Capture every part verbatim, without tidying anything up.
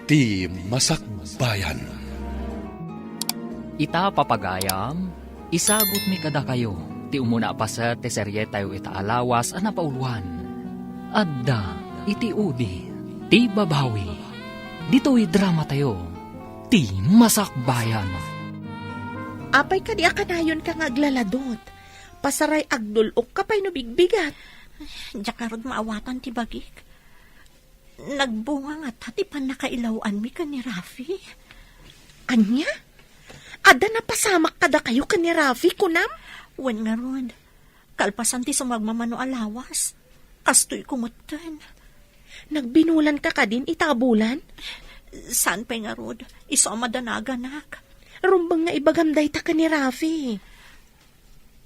Ti Masakbayan. Ita, papagayam, isagutmi kadakayo ti umuna a paset ti serietayo ita a lawas a napauluan. Adda iti udi ti babawi. Ditoy dramatayo, Ti Masakbayan. Apay kadi a kanayonka nga aglaladot? Pasaray agdul-okka pay no bigbigat. Diak ngarud maawatan ti bagik. Nagbunga ngata ti pannakailaw-anmi ken ni Rafi. Ania? Adda napasamak kadakayo ken ni Rafi, kunam? Wen ngarud, kalpasan ti sumagmamano a lawas, kastoyko metten. Nagbinulanka kadin ita a bulan? Saan pay ngarud, isu a madanaganak. Rumbeng nga ibagam dayta ken ni Rafi.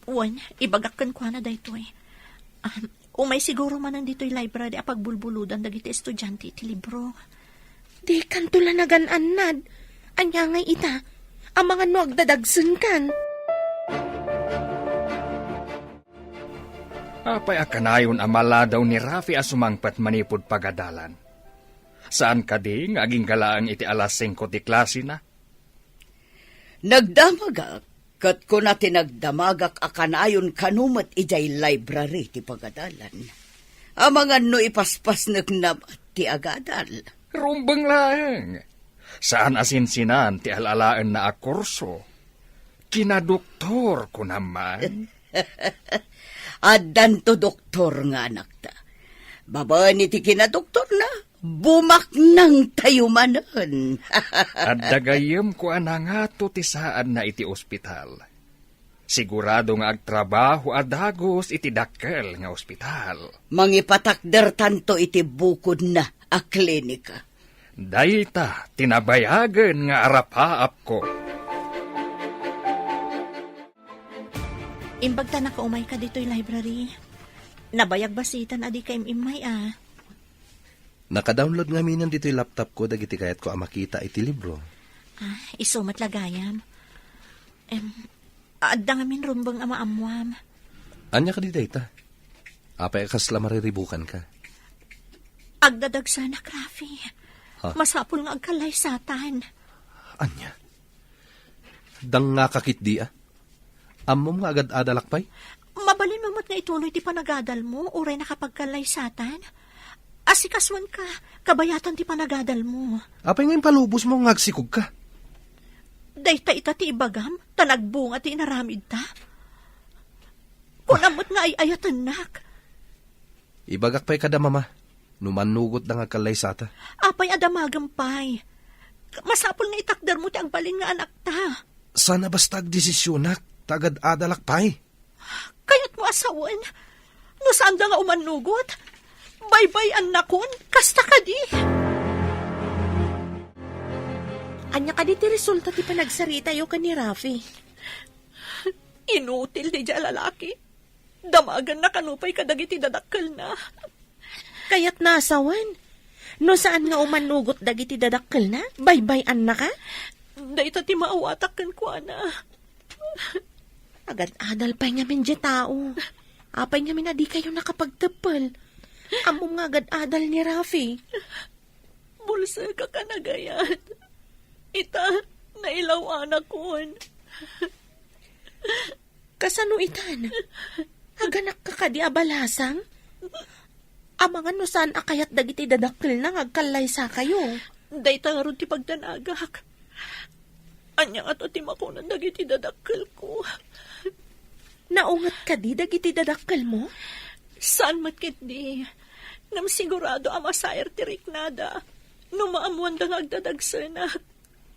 Wen, ibagak kenkuana daytoy. Ah, umay siguro manen ditoy library a pagbulbuludan dagiti estudiante iti libro. Dikanto la nagan-annad. Ania ngay ita? Amangan no agdadagsenkan. Apay a kanayon a maladaw ni Rafi a sumangpet manipud pagadalan? Saan kadi nga agingga laeng iti alas singko ti klasena? Nagdamagak, ket kuna ti nagdamagak a kanayon kano met idiay library ti pagadalan. Amangan no ipaspasnekna met ti agadal. Rumbeng laeng. Saan a sinsinan ti al-alaenna a kurso. Kinadoktor, kunam man. Addanto doktor nga anakta. Babaen iti kinadoktorna, bumaknangtayo manen. Adda gayyemko a nangato ti saadna iti ospital. Sigurado nga agtrabaho a dagus iti dakkel nga ospital. Mangipatakdertanto iti bukodna a klinika. Dayta ti nabayagen nga arapaapko. Imbag ta nakaumayka ditoy library. Nabayag basiten a dika im-immay a. Naka-download ngaminen ditoy laptopko dagiti kayatko a makita iti libro. Ah, isu met la gayam. Em, adda ngamin rumbeng a maammuam. Ania kadi dayta? Apay a kasla mariribukanka? Agdadagsanak, Rafi. Ha? Masapul nga agkallaysatan. Ania? Dangngaka ketdi a? Ammom nga agad-adalak pay? Mabalinmo met nga ituloy ti panagadalmo uray nakapagkallaysatan? Asikasuenka, kabayatan ti panagadalmo. Apay nga impalubosmo nga agsikogka? Dayta ita ti ibagam, ta nagbunga ti inaramidta. Kunam met nga ay-ayatennak. Ibagak pay kada mama, no mannugotda nga agkallaysata. Apay a damagem pay? Masapul nga itakdermo ti agbalin nga anakta. Saan a basta agdesisionak, ta agad-adalak pay. Kayatmo a sawen, no saanda nga umannugot, baybay-annakon, kasta kadi. Ania kadi ti resulta ti panagsaritayo ken ni Rafi? Inutil diay a lalaki. Damagenna kano pay kadagiti dadakkelna. Kayatna a sawen, no saan nga umannugot dagiti dadakkelna, baybay-annaka? Dayta ti maawatak kenkuana. Agad-adal pay ngamin diay tao. Apay ngamin a dikayo nakapagteppel? Ammom nga agad-adal ni Rafi. Bulsek a kanagayat. Ita, nailaw-anakon. Kasano itan? Aganakka kadi a balasang? Amangan no saan a kayat dagiti dadakkelna nga agkallaysakayo. Dayta ngarud ti pagdanagak. Ania ngato ti makunan dagiti dadakkelko? Naunget kadi dagiti dadakkelmo? Saan met ketdi. Ngem sigurado a masair ti riknada no maammoanda nga agdadagsenak.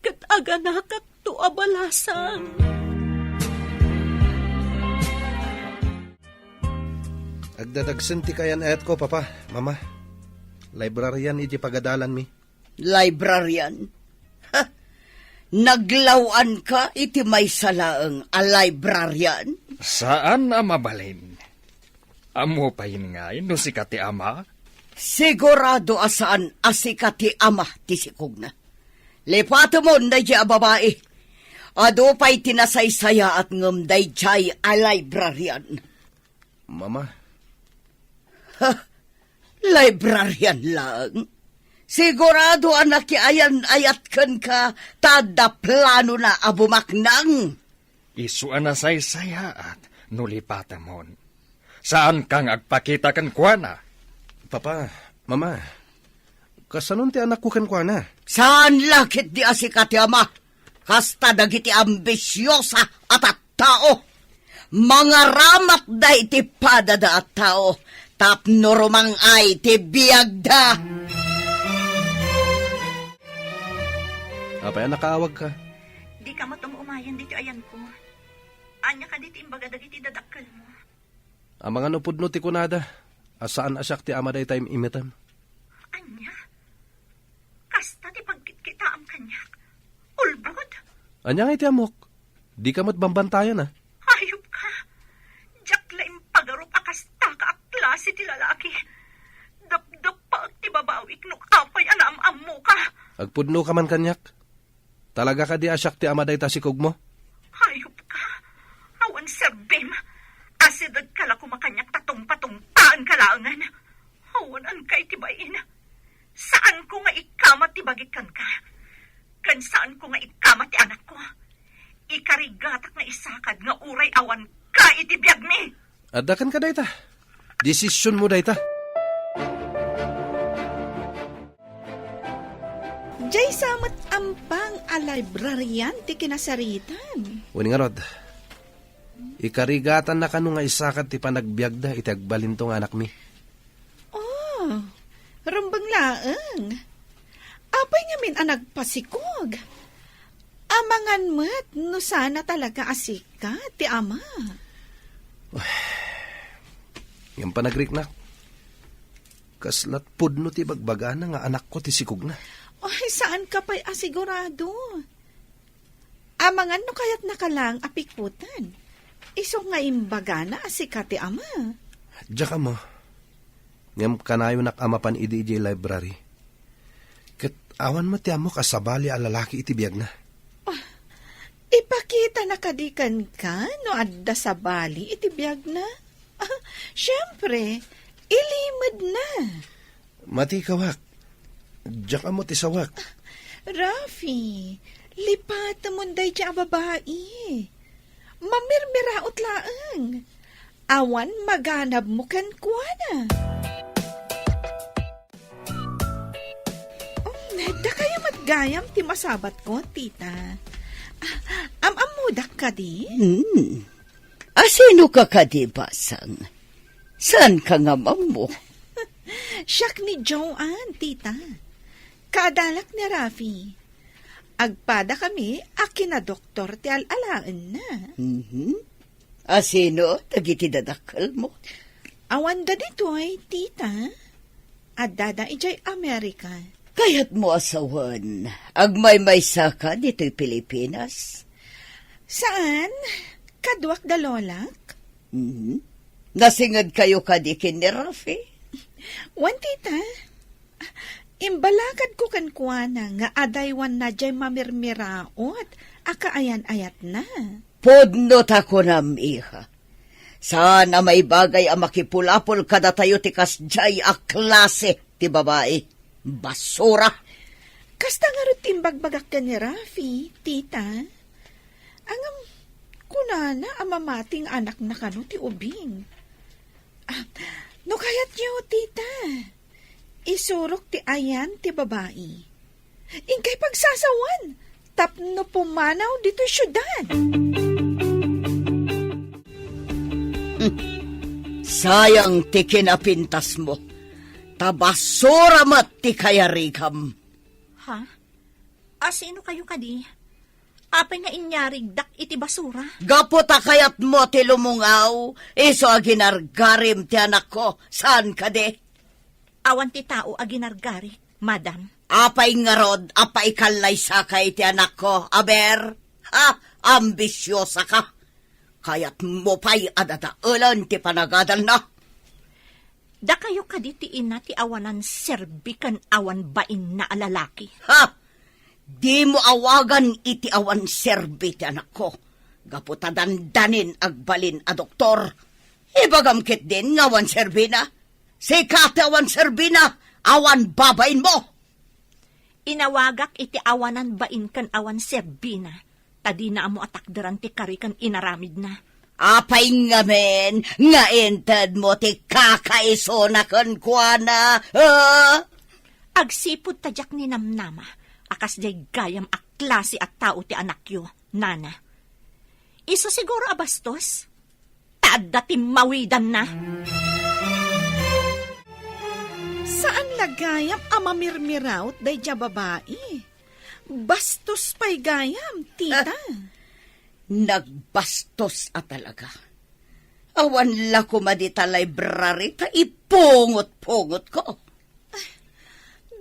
Ket aganakakto a balasang. Agdadagsen ti kayan-ayatko, Papa, Mama. Librarian iti pagadalanmi. Librarian? Ha? Naglaw-anka iti maysa laeng a librarian? Saan a mabalin. Ammo pay ngay no sika ti ama? Sigurado a saan a sika ti ama ti sikogna. Lipatemon daydiay a babai. Adu pay ti nasaysayaat ngem daydiay a librarian. Mama. Ha? Librarian laeng? Sigurado a nakiayan-ayat kenka ta adda planona a bumaknang. Isu a nasaysayaat no lipatemon. Saanka nga agpakita kenkuana. Papa, Mama, kasanon ti anakko kenkuana? Saan la ketdi a sika ti ama. Kasta dagiti ambisiosa a tattao. Mangaramatda iti padada a tao tapno rumang-ay ti biagda. Apay a nakaawagka? Dika met um-umayen ditoy ayanko. Ania kadi ti imbaga dagiti dadakkelmo? Amangan no pudno ti kunada a saan a siak ti ama dayta im-imetem. Ania? Kasta ti pagkitkitaem kaniak? Ulbod? Ania ngay ti ammok? Dika met bambantayan, a? Hayop ka! Diak la impagarup a kasta ka a klase ti lalaki. Dapdappaek ti babawik no apay a naam-ammoka. Agpudnoka man kaniak. Talaga kadi a siak ti ama dayta sikogmo? Hayop ka! Awan serbim! Asidegka la koma kaniak ta tungpatungpaenka laengen. Awan-anka iti bain. Saanko nga ikamat ti bagik kenka. Ken saanko nga ikamat ti anakko. Ikarigatak nga isakad nga uray awanka iti biagmi. Adda kenka dayta. Desisionmo dayta. Diay sa met ampang a librarian ti kinasaritan. Wen ngarud, ikarigatan na kano nga isakad ti panagbiagda iti agbalinto nga anakmi. Oh, rumbeng laeng. Apay ngamin a nagpasikog? Amangan met no saan a talaga a sika ti ama. Ngem panagriknak, kasla pudno ti bagbagana nga anakko ti sikogna. Ay, saanka pay a sigurado. Amangan no kayatnaka laeng a pikutan. Isu nga imbagana a sika ti ama. Diak ammo. Ngem kanayonak a mapan idi idiay library. Ket awan met ti ammok a sabali a lalaki iti biagna. Ah, ipakitana kadi kenka no adda sabali iti biagna? Ah, siempre, ilimedna. Mati kawak. Diak ammo ti sawak. Rafi, lipatemon daydi a babai. Mamirmiraot laeng. Awan maganabmo kenkuana. Um, dakayo met gayam ti masabatko, tita. Ah, am-ammodak kadi? Hmm. Asino ka kadi, Basang? Saan ka nga mammo? Siak ni Joanne, tita. Kaadalak ni Rafi. Agpada kami a kinadoktor ti al-alaenna. Mhm. Asino dagiti dadakkelmo? Awanda ditoy, tita. Addada idiay Amerika. Kayatmo a sawen, agmaymaysaka ditoy Pilipinas? Saan, kaduak da lolak. Mhm. Nasingedkayo kadi ken ni Rafi? Wen, tita. Imbalakadko kenkuana nga adaywanna diay mamirmiraot a kaayan-ayatna. Pudno ta kunam, iha. Saan a maibagay a makipulapol kadatayo ti kasdiay a klase ti babai. Basura! Kasta ngarud ti imbagbagak ken ni Rafi, tita. Ngem, kunana a mamati nga anakna kano ti ubing. Ah, no kayatyo, tita, isurok ti ayan ti babai. Inkay pagsasawan tapno pumanaw ditoy siudad. Sayang ti kinapintasmo, ta basura met ti kayarigam. Ha? Asino kayo kadi? Apay nga inyarigdak iti basura? Gapu ta kayatmo ti lumungaw, isu a ginargarim ti anakko, saan kadi? Awan ti tao a ginargarik, madam. Apay ngarud a paikallaysaka iti anakko, aber? Ha? Ambisiosa ka? Kayatmo pay a dadaelen ti panagadalna? Dakayo kadi ti ina ti awanan serbi ken awan bainna a lalaki. Ha? Dimo awagan iti awan serbi ti anakko, gapu ta dandanin agbalin a doktor. Ibagam ketdin nga awan serbina. Sika ti awan serbina, awan babainmo. Inawagak iti awanan bain ken awan serbina, ta dina ammo a takderan ti kari ken inaramidna. Apay ngamin nga intedmo ti kakaisuna kenkuana, ha? Agsipud ta diak ninamnama a kasdiay gayam a klase a tao ti anakyo, nana. Isu siguro a bastos? Ta adda timmawidanna. Saan la gayam a mamirmiraut daydiay a babai. Bastos pay gayam, tita. Ah, nagbastos a talaga. Awan la koma dita library ta ipungot-pungotko.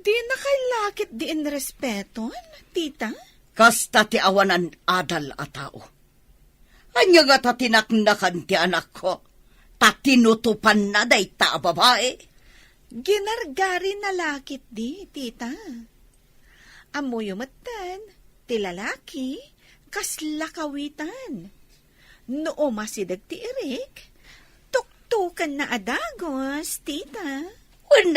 Dina kay lakit di inrespeton, tita? Kasta ti awanan adal a tao. Ania ngata ti naknakan ti anakko, ta tinutopanna dayta a babai? Ginargarina lakit di, tita. Ammoyo metten, ti lalaki, kasla kawitan. No umasideg ti irik, tuktukenna a dagus, tita. Wen,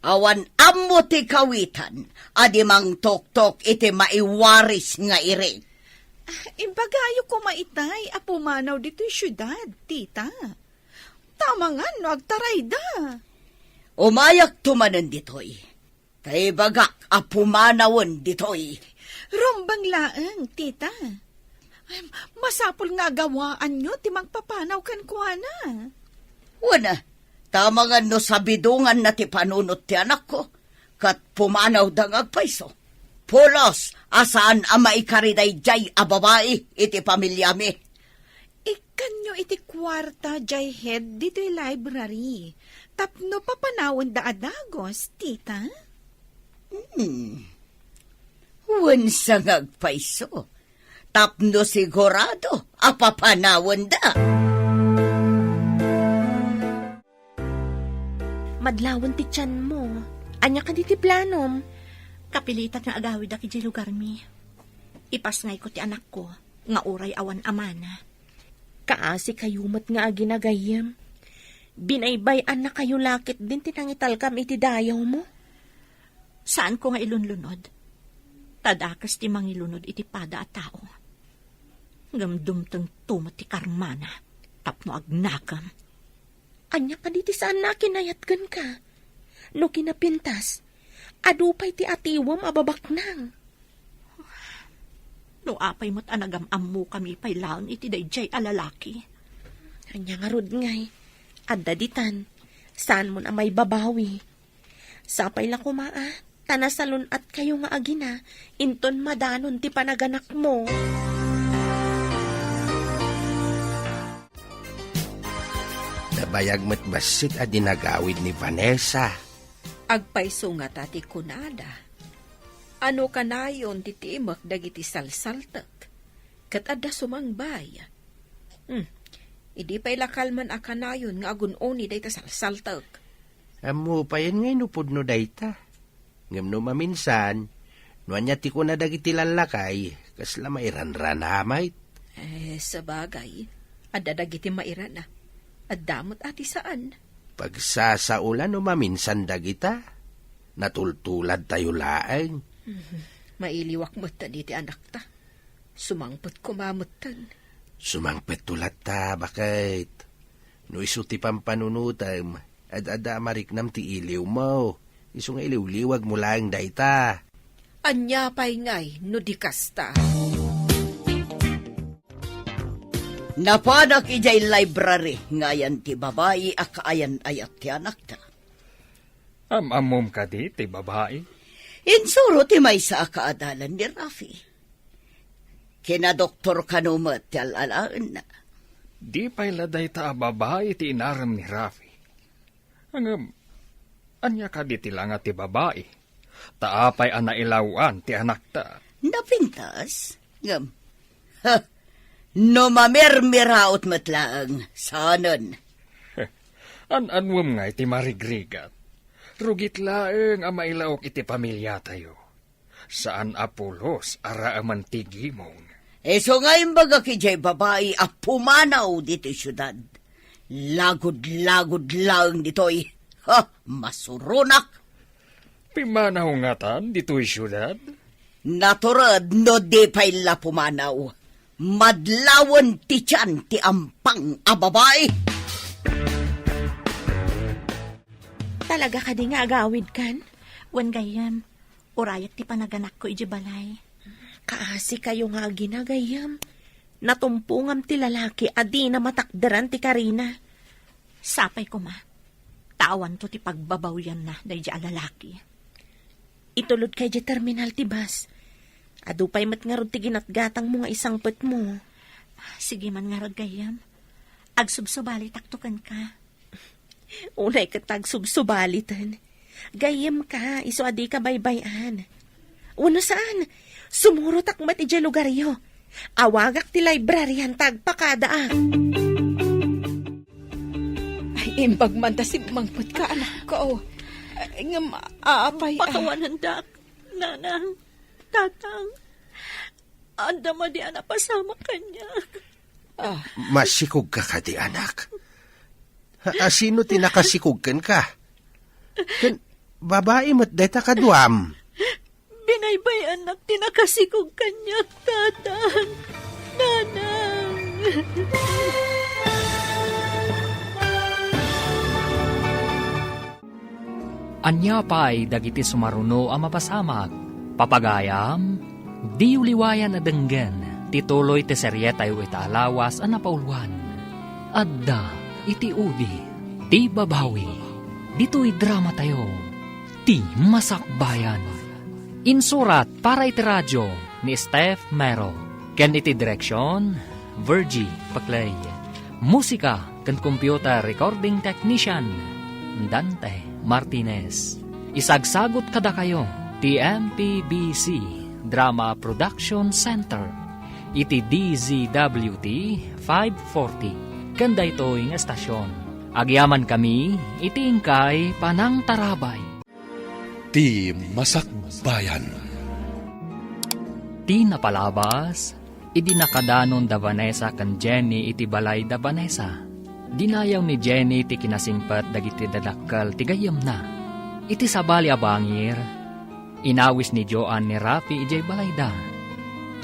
awan ammo ti kawitan a di mangtuktok iti maiwaris nga irik. Ah, ibagayo koma itay a pumanaw ditoy siudad, tita. Tamangan no agtarayda. Umayakto manen ditoy. Ta ibagak a pumanawen ditoy. Rumbeng laeng, tita. Ay, masapul nga agawaanyo ti mangpapanaw kenkuana. Wen, tamangan no sabidonganna ti panunot ti anakko, ket pumanawda nga agpayso. Pulos a saan a maikari daydiay a babai iti familiami. Ikkanyo iti kuarta diay head ditoy library tapno papanawenda a dagus, tita? Hmm. Wen sa nga agpayso, tapno sigurado a papanawenda. Madlawen ti tianmo. Ania kadi ti planom? Kapilitan nga agawidak idiay lugarmi. Ipasngayko ti anakko nga uray awan amana. Kaasikayo met nga agina gayyem. Binaybay-annakayo la ketdin ti nangitalkam iti dayawmo. Saanko nga ilunlunod. Ta dakes ti mangilunod iti pada a tao. Ngem dumtengto met ti karmana tapno agnakem. Ania kadi ti saanna a kinayat kenka? No kinapintas, adu pay ti atiwem a babaknang. No apay met a nagam-ammokami pay laeng iti daydiay a lalaki. Ania ngarud ngay, adda ditan, saanmon a maibabawi. Sapay la koma a, ta nasalun-atkayo nga agina, inton madanon ti panaganakmo. Nabayag met bassit a dinagawid ni Vanessa. Agpayso ngata ti kunada. Ano kanayon ti timek dagiti salsaltek? Ket adda sumangbay. Hmm. Idi pay la kalman a kanayon nga agun-oni dayta salsaltek. Ammo payen nga inupod no dayta. Ngem no maminsan, no ania ti kuna dagiti lallakay, kasla mairanrana met. Eh, sabagay, adda dagiti mairana. Adda met a ti saan. Pagsasaola no maminsan dagita. Natultuladtayo laeng. Mhm. Mailiwak metten iti anakta. Sumangpet koma metten. Sumangpetto latta, baket. No isu ti pampanunotem, ad-adda a mariknam ti iliwmo. Isu nga iliwliwagmo laeng dayta. Ania pay ngay no di kasta? Napanak idiay library nga ayan ti babai a kaayan-ayat ti anakta. Am-ammom kadi ti babai? Insuro ti maysa a kaadalan ni Rafi. Kinadoktor kano met ti al-alaenna. Di pay la dayta a babai ti inarem ni Rafi. Ngem, ania kadi ti langa ti babai? Ta apay a nailawan ti anakta? Napintas? Ngem, ha, no mamirmiraot met laeng, saanen. An-anuem ngay ti marigrigat? Rugit laeng a mailaok iti pamiliatayo. Saan a pulos a raaman ti gimong. Isu nga imbagak idiay babai a pumanaw ditoy siudad. Lagud-lagud laeng ditoy. Ha, masuronak! Pimanaw ngatan ditoy siudad? Natured no di pay la pumanaw. Madlawen ti tian ti ampang a babai. Talaga kadi nga agawidkan? Wen gayyem, urayek ti panaganakko idiay balay. Kaasikayo nga agina, gayyem. Natumpongam ti lalaki a dina matakderan ti karina. Sapay koma, ta awanto ti pagbabawyanna daydiay a lalaki. Itulodka idiay terminal ti bus. Adu pay met ngarud ti ginatgatangmo nga isangpetmo. Sige man ngarud, gayyem. Agsubsubalitakto kenka. Unay ket agsubsubaliten. Gayyemka, isu a dika baybay-an. Wenno saan, sumurotak met idiay lugaryo. Awagak ti librarian ta agpakadaak. Ay, imbag man ta simmangpetka, anakko. Ay, ngem, apay, ah. Pakawanendak, nanang, tatang. Adda madi a napasamak kaniak. Ah. Masikogka kadi, anak? Ha, a, sino ti nakasikog kenka? Ken babai met dayta kaduam. Binaybay-annak ti nakasikog kaniak, tatang, nanang. Ania pay dagiti sumaruno a mapasamak? Papagayam, diyo liwayan a denggen ti tuloy ti serietayo ita a lawas a napauluan. Adda iti udi ti babawi. Ditoy dramatayo, Ti Masakbayan. Insurat para iti radio ni Steph Mero, ken iti direksion, Virgie Paclay. Musika ken computer recording technician, Dante Martinez. Isagsagut kadakayo ti M P B C Drama Production Center iti D Z W T five forty ken daytoy nga estasion. Agyamankami iti inkay panangtarabay. Ti Masakbayan. Ti napalabas, idi nakadanon da Vanessa ken Jenny iti balay da Vanessa, dinayaw ni Jenny ti kinasingpet dagiti dadakkel ti gayyemna. Iti sabali a bangir, inawis ni Joan ni Rafi idiay balayda,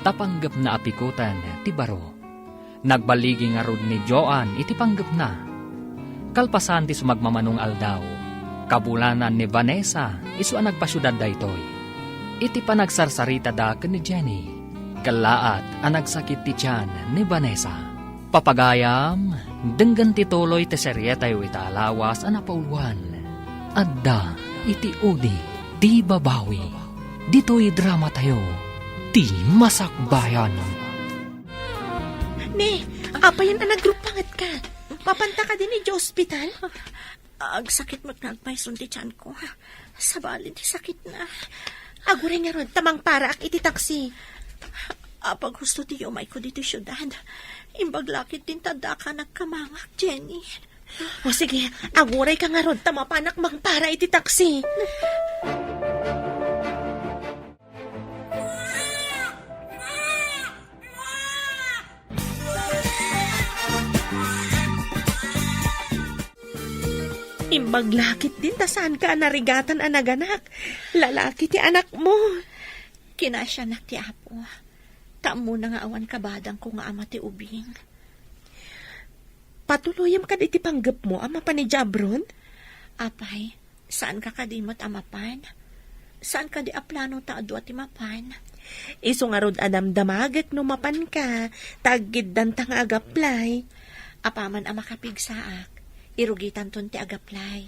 ta panggepna a pikoten ti baro. Nagballigi ngarud ni Joan iti panggepna. Kalpasan ti sumagmamano nga aldaw, kabulanan ni Vanessa isu a nagpasiudad daytoy. Iti panagsarsaritada ken ni Jenny, kellaat a nagsakit ti tian ni Vanessa. Papagayam, denggen ti tuloy ti serietayo ita a lawas a napauluan. Adda iti udi ti babawi. Ditoy dramatayo, Ti Masakbayan. Ne, apayen a nagruppangetka? Mapanta kadi idiay ospital? Agsakit met nga agpayson ti tianko. Sabali ti sakitna. Aguray ngarud ta mangparaak iti taksi. Apag husto ti yumayko ditoy siudad. Imbag la ketdin ta adda a nagkamangak, Jenny. O sige, agurayka ngarud ta mapanak mangpara iti taksi. Imbag la ketdin ta saanka a narigatan a naganak. Lalaki ti anakmo. Kinasiannak ti Apo. Ta ammona nga awan kabadangko nga ama ti ubing. Patuloyem kadi ti panggepmo a mapan idiay abroad? Apay, saanka kadi met a mapan? Saan kadi a plano ta adu a ti mapan? Isu ngarud a damdamagek no mapanka, ta aggiddanta nga agaplay. Apaman a makapigsaak, irugitanton ti agaplay.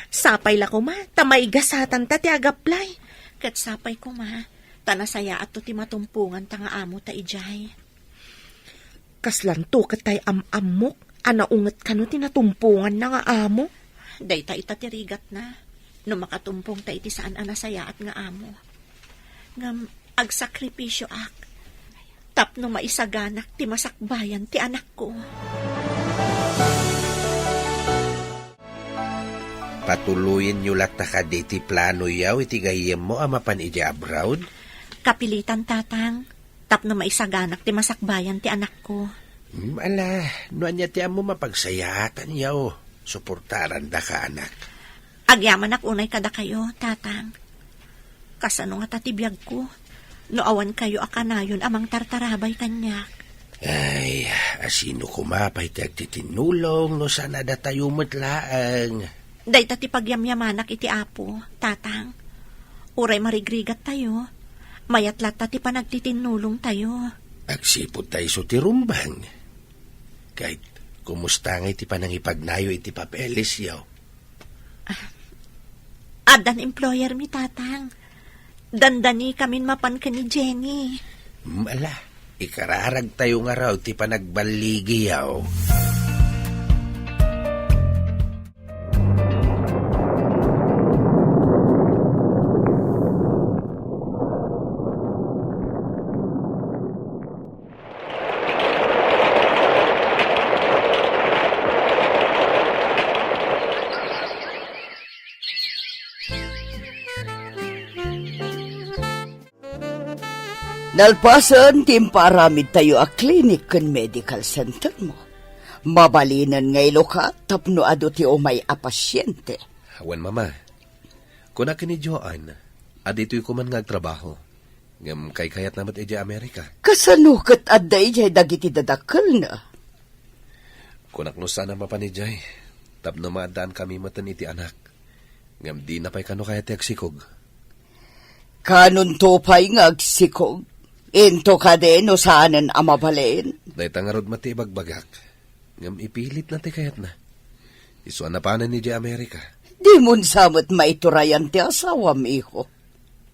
Sapay la koma, ta maigasatanta ti agaplay. Ket sapay koma, ta nasayaatto ti matumponganta nga amota idiay. Kaslanto ket tay am-ammok a naunget kano ti natumponganna nga amo? Dayta ita ti rigatna, no makatumpongta iti saan a nasayaat nga amo. Ngem agsakripisioak tapno maisaganak ti masakbayan ti anakko. Patuloyenyo latta kadi ti planoyo iti gayyemmo a mapan idiay abroad? Kapilitan, Tatang, tapno maisaganak ti masakbayan ti anakko. Hmm, ala, no ania ti ammo mapagsayaatanyo, suportarandaka, anak. Agyamanak unay kadakayo, Tatang. Kasano ngata ti biagko no awan kayo a kanayon a mangtartarabay kaniak? Ay, asino koma pay ti agtitinnulong no saan a datayo met laeng? Dayta ti pagyamyamanak iti Apo, Tatang. Uray marigrigattayo, mayat latta ti panagtitinnulongtayo. Agsipud ta isu ti rumbeng. Ket, kumusta ngay ti panangipagnayo iti papelesyo? Addan employer mi, Tatang. Dandani kamin mapan ken ni Jenny. Mm, ala, ikararagtayo ngarud ti panagballigiyo. Nalpasen ti impaaramidtayo a clinic ken medical center mo, mabalinen nga ilukat tapno adu ti umay a pasiente. Wen, Mama. Kuna ken ni Joan a ditoy koman nga agtrabaho. Ngem kaykayatna met idiay Amerika. Kasano ket adda idiay dagiti dadakkelna? Kunak no saan a mapan idiay, tapno maaddaan kami metten iti anak. Ngem dina pay kano kayat ti agsikog. Kanonto pay nga agsikog? Into kadi no saanen a mabalin? Dayta ngarud met ti ibagbagak. Ngem ipilitna ti kayatna. Isu a napanen idiay Amerika. Dimon sa met maiturayan ti asawam, iho.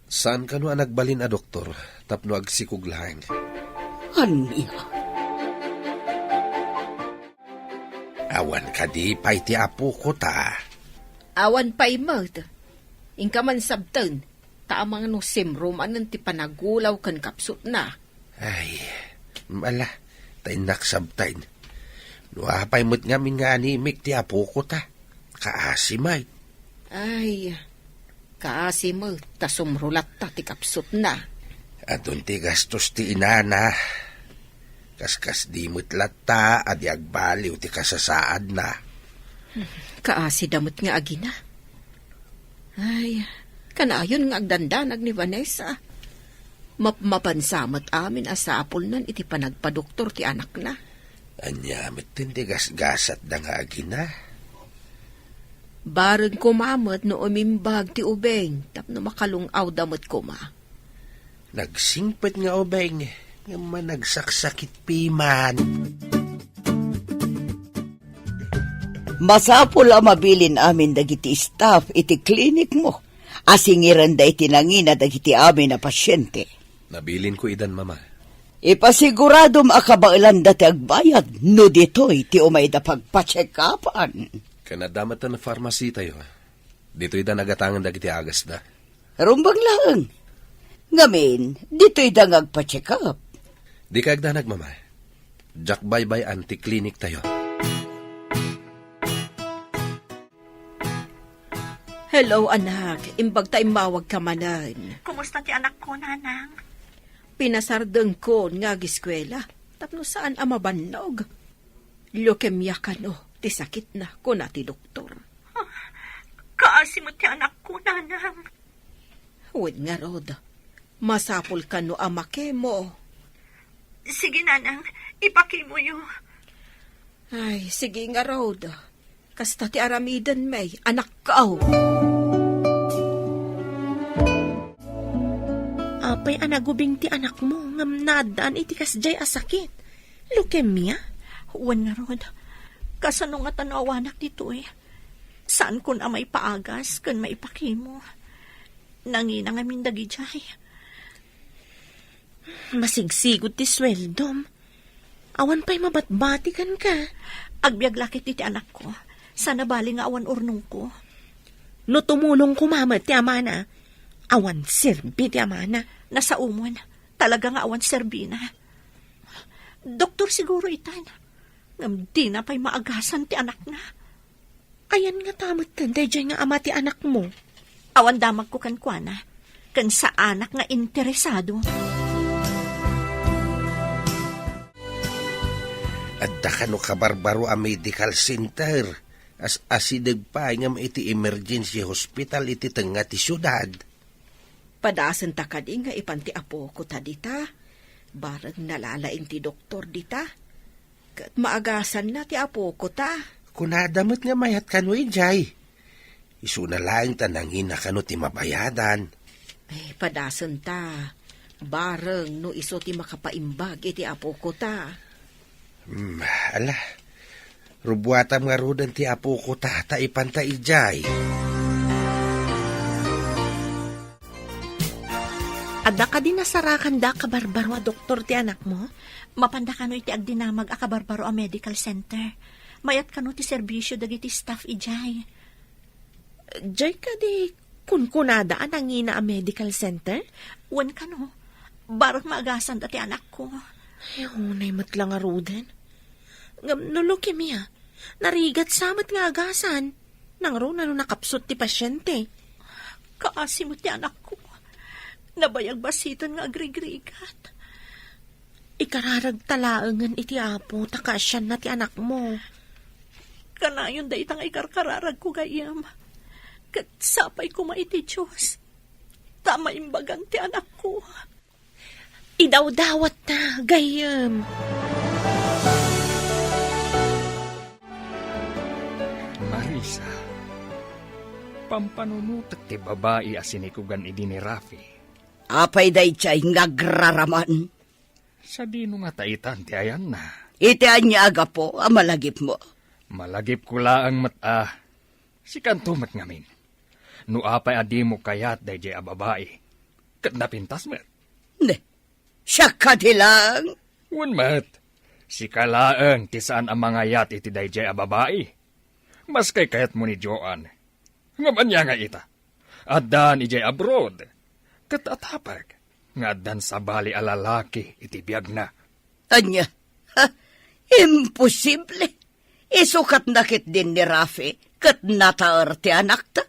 Saan kano a nagbalin a doktor tapno agsikog laeng? Ania? Awan kadi pay ti apoko ta? Awan pay met. Inka man sabten, ta amangan no simro manen ti panagulaw ken kapsutna. Ay, ala, ta innak sabten. No apay met ngamin nga animik ti apoko ta, kaasi met. Ay, kaasi met ta sumro latta ti kapsutna. Adun ti gastos ti inana. Kaskasdi met latta a di agbaliw ti kasasaadna. Kaasida met nga agina. Ay, kanayon nga agdandanag ni Vanessa. Mapmapansa met amin a sapulnan iti panagpadoktor ti anakna. Ania met ti gasgasatda nga agina? Bareng koma met no umimbag ti ubing tapno makalung-awda met koma. Nagsingpet nga ubing, ngem managsaksakit piman. Masapul a mabilin amin dagiti staff iti klinik mo a singirenda iti nangina dagiti amin a pasiente. Nabilinko idan, Mama. Ipasiguradom a kabaelanda ti agbayad no ditoy ti umayda pagpacheck-upan. Ken adda met ti pharmacy tayo. Ditoyda nagatangen dagiti agasda. Rumbeng laeng. Ngamin, ditoyda nga agpa-check-up. Dika agdanag, Mama. Diak baybay-an ti klinik tayo. Hello, anak. Imbag ta immawagka manen. Kumusta ti anakko, Nanang? Pinasardengkon nga agiskuela tapno saan a mabannog. Leukemia kano ti sakitna, kuna ti doktor. Ah, kaasi met ti anakko, Nanang. Wen ngarud, masapul kano a makemo. Sige, Nanang, ipakemoyo. Ay, sige ngarud. Kasta ti aramiden, may anakko. Apay a nagubing ti anakmo ngem naaddaan iti kasdiay a sakit? Leukemia? Wen ngarud, kasano ngata no awanak ditoy? Saankon a maipaagas ken maipakemo. Nangina ngamin dagidiay. Masigsigud ti sueldom. Awan pay mabatbati kenka. Agbiag la ket iti anakko. Saan a bali nga awan urnongko. No tumulong koma met ti amana, awan serbi ti amana. Nasaomon, talaga nga awan serbina. Doktor siguro itan. Ngem dina pay maagasan ti anakna. Ayan ngata metten daydiay nga ama ti anakmo? Awan damagko kenkuana, ken saanak nga interesado. Adda kano kabarbaro a medical center, as-asideg pay ngem iti emergency hospital iti tengnga ti siudad. Padasenta kadi nga ipan ti apokota dita? Bareng nalalaing ti doktor dita. Ket maagasanna ti apokota. Kunada met nga mayat kano idiay. Isuna laeng ta nangina kano ti mabayadan. Eh, padasenta. Bareng no isu ti makapaimbag iti apokota. Hmm, ala. Rubuatam ngaruden ti apokota ta ipanta idiay. Adda kadi nasarakanda a kabarbaro a doktor ti anakmo? Mapanda kano iti agdinamag a kabarbaro a medical center. Mayat kano ti serbisio dagiti staff idiay. Diay kadi kunkunada a nangina a medical center? Wen kano, bareng maagasanda ti anakko. Ay, unay met la ngaruden. Ngem no leukemia, narigat sa met nga agasan. Nangruna no nakapsut ti pasyente. Kaasi met ti anakko. Nabayag basiten nga agrigrigat. Ikararagta laengen iti Apo ta kaasianna ti anakmo. Kanayon dayta nga ikarkararagko, gayyem. Ket sapay koma iti Dios ta maimbagan ti anakko. Idawdawatta, gayyem. Marisa, pampanunotek ti babai a sinikugan idi ni Rafi. Apay daydiay nga agraraman? Sadino ngata itan ti ayanna? Iti ania a gapu a malagipmo? Malagipko laeng met a sikanto met ngamin. No apay a dimo kayat daydiay a babai, ket napintas met. Ne, siak kadi laeng? Wen met, sika laeng ti saan a mangayat iti daydiay a babai. Maski kayatmo ni Joan. Ngem ania nga ita? Addan idiay abroad. Ket atapek nga addan sabali a lalaki iti biagna. Ania? Ha? Imposible! Isu ket nakitdin ni Rafi ket nataer ti anakta.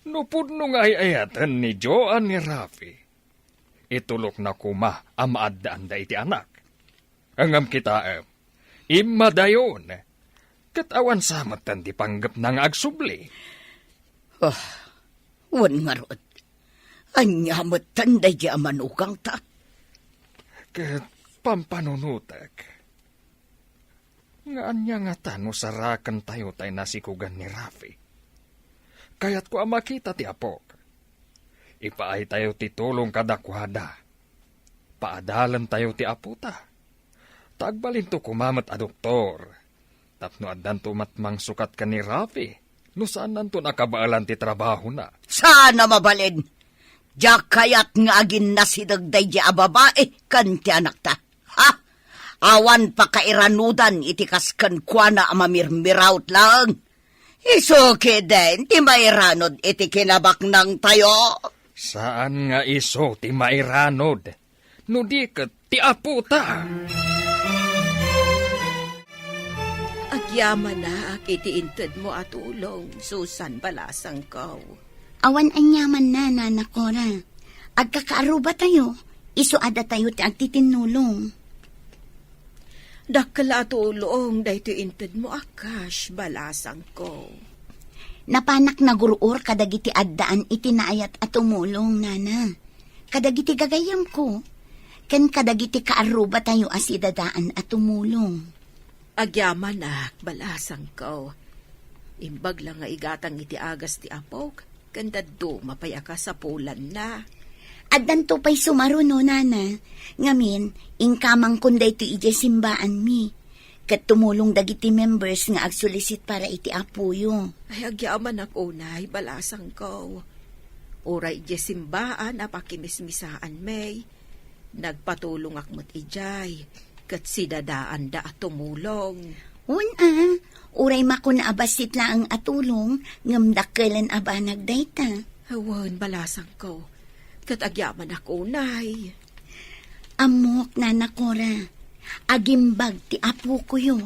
No pudno nga ay-ayaten ni Joan ni Rafi, itulokna koma a maaddaanda iti anak. Ngem kitaem, immadayon, ket awan sa metten ti panggepna nga agsubli. Ah, wen ngarud, ania metten daydiay a manugangta? Ket pampanunotek, nga ania ngata no sarakentayo tay nasikugan ni Rafi? Kayatko a makita ti apok. Ipaaytayo ti tulong kadakuada. Paadalentayo ti apota. Ta agbalinto koma met a doktor. Tapno addanto met mangsukat ken ni Rafi, no saannanton a kabaelan ti trabahona. Saan a mabalin! Diak kayat nga aginnasideg daydiay a babai ken ti anakta. Ha? Awan pakairanudan iti kas kenkuana a mamirmiraut laeng. Isu ketdin ti mairanud iti kinabaknangtayo. Saan nga isu ti mairanud, no di ket ti apota. Agyamanak iti intedmo a tulong, Susan, balasangko. Awan aniamanna, Nana Cora. Agkakaarrubatayo, isu a datayo ti agtitinnulong. Dakkel a tulong daytoy intedmo a cash, balasangko. Napanak nagur-or kadagiti addaan iti naayat a tumulong, Nana. Kadagiti gagayyemko, ken kadagiti kaarrubatayo a sidadaan a tumulong. Agyamanak, balasangko. Imbag la nga igatang iti agas ti apok, ken dadduma pay a kasapulanna. Addanto pay sumaruno, Nana. Ngamin, inkamangkon daytoy idiay simbaanmi. Ket tumulong dagiti members nga agsulisit para iti apoyo. Ay, agyamanak unay, balasangko. Uray idiay simbaan a pakimismisaanmi, nagpatulongak met idiay, ket sidadaanda a tumulong. Wen a, uray makuna a bassit laeng a tulong, ngem dakkelen a banag dayta. Wen, balasangko, ket agyamanak unay. Ammok, Nana Cora, agimbag ti apokoyo.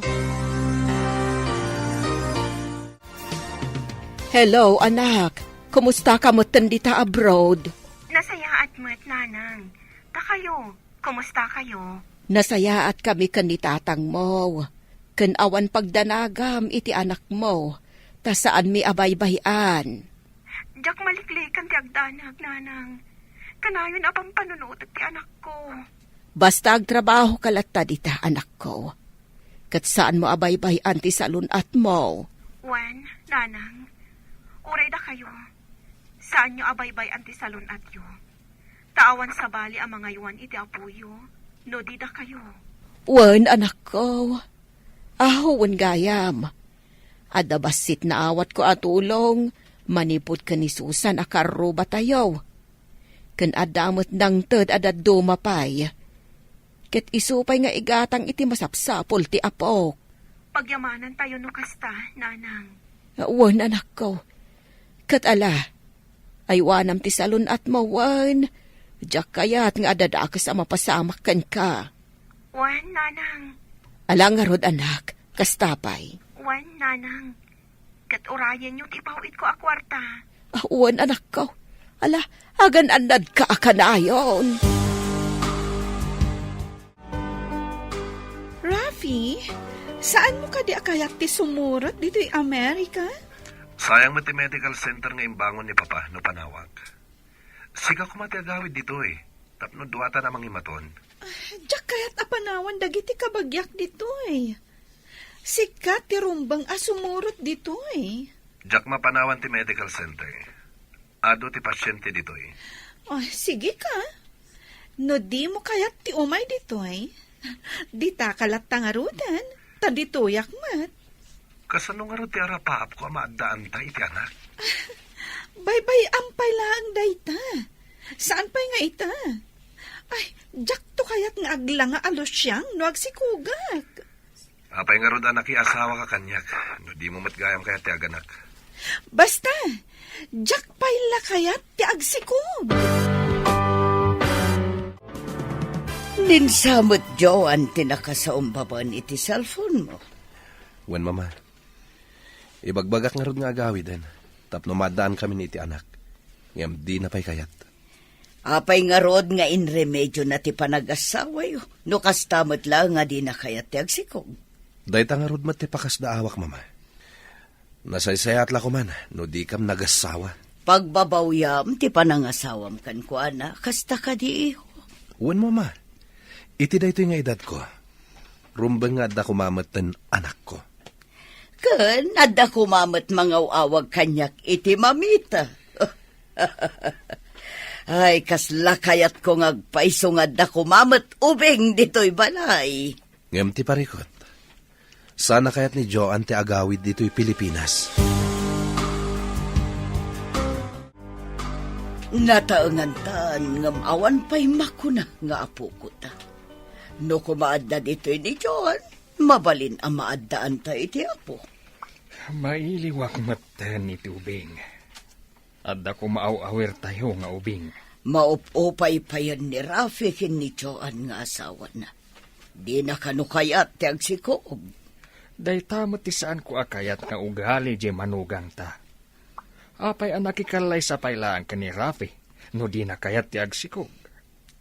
Hello, anak. Kumusta ka metten dita abroad? Nasayaat met, Nanang. Ta kayo, kumusta kayo? Nasayaat kami ken ni tatangmo. Ken awan pagdanagam iti anakmo, ta saanmi a baybay-an. Diak maliklikan ti agdanag, Nanang. Kanayon a pampanunotek ti anakko. Basta agtrabahoka latta dita, anakko. Ket saanmo a baybay-an ti salun-atmo. Wen, nanang, uray dakayo, saanyo a baybay-an ti salun-atyo. Ta awan sabali a mangaywan iti apoyo, no di dakayo. Wen, anakko. Aho, wen gayam. Adda bassit naawatko a tulong manipud ken ni Susan a karrubatayo. Ken adda met nangted a dadduma pay. Ket isu pay nga igatang iti masapsapul ti apok. Pagyamanantayo no kasta, nanang. Wen, anakko. Ket ala, aywanam ti salun-atmo, wen. Diak kayat nga adda dakes a mapasamak kenka. Wen, nanang. Ala ngarud, anak, kasta pay. Wen, nanang. Ket urayenyo ti ipaw-itko a kuarta. Ah, wen, anakko. Ala, agan-annadka a kanayon. Rafi, saanmo kadi a kayat ti sumurot ditoy Amerika? Sayang met ti medical center nga imbangon ni Papa no panawak. Sika koma ti agawid ditoy, tapno duatan a mangimaton. Ah, diak kayat a panawan dagiti kabagiak ditoy. Sika ti rumbeng a sumurot ditoy. Diak mapanawan ti medical center. Adu ti pasiente ditoy. Ah, sige ka. No dimo kayat ti umay ditoy, ditaka latta ngaruden, ta ditoyak met. Kasano ngarud ti arapaapko a maaddaanta iti anak? Baybay-am pay laeng dayta. Saan pay nga ita? Ay, diakto kayat nga aglanga a lusiang no agsikogak. Apay ngarud a nakiasawaka kaniak, no dimo met gayam kayat ti aganak? Basta, diak pay la kayat ti agsikog. Ninsa met, Joan, ti nakasaumbaban iti cellphone mo. Wen, Mama. Ibagbagak ngarud nga agawiden, tapno maaddaankamin iti anak. Ngem dina pay kayat. Apay ngarud nga inremedyona ti panagasawayo, no kasta met la nga dina kayat ti agsikog? Dayta ngarud met ti pakasdaawak, Mama. Nasaysayaat la koman no dikam nagassawa. Pagbabawyam ti panangasawam kenkuana, kasta kadi, iho? Wen, Mama. Iti daytoy nga edadko, rumbeng nga adda koma metten anakko. Ken adda koma met mangaw-awag kaniak iti mamita. Ay, kasla kayatko nga agpayso nga adda koma met ubing ditoy balay. Ngem ti parikut, saan a kayat ni Joan ti agawid ditoy Pilipinas? Nataengantan ngem awan pay makuna nga apokota. No koma adda ditoy ni Joan, mabalin a maaddaanta iti Apo. Mailiwak metten iti ubing. Adda koma aw-awirtayo nga ubing. Maup-upay payen ni Rafi ken ni Joan nga asawana. Dina kano kayat ti agsikog. Dayta met ti saanko a kayat nga ugali diay manugangta. Apay a nakikallaysa pay laeng ken ni Rafi no dina kayat ti agsikog?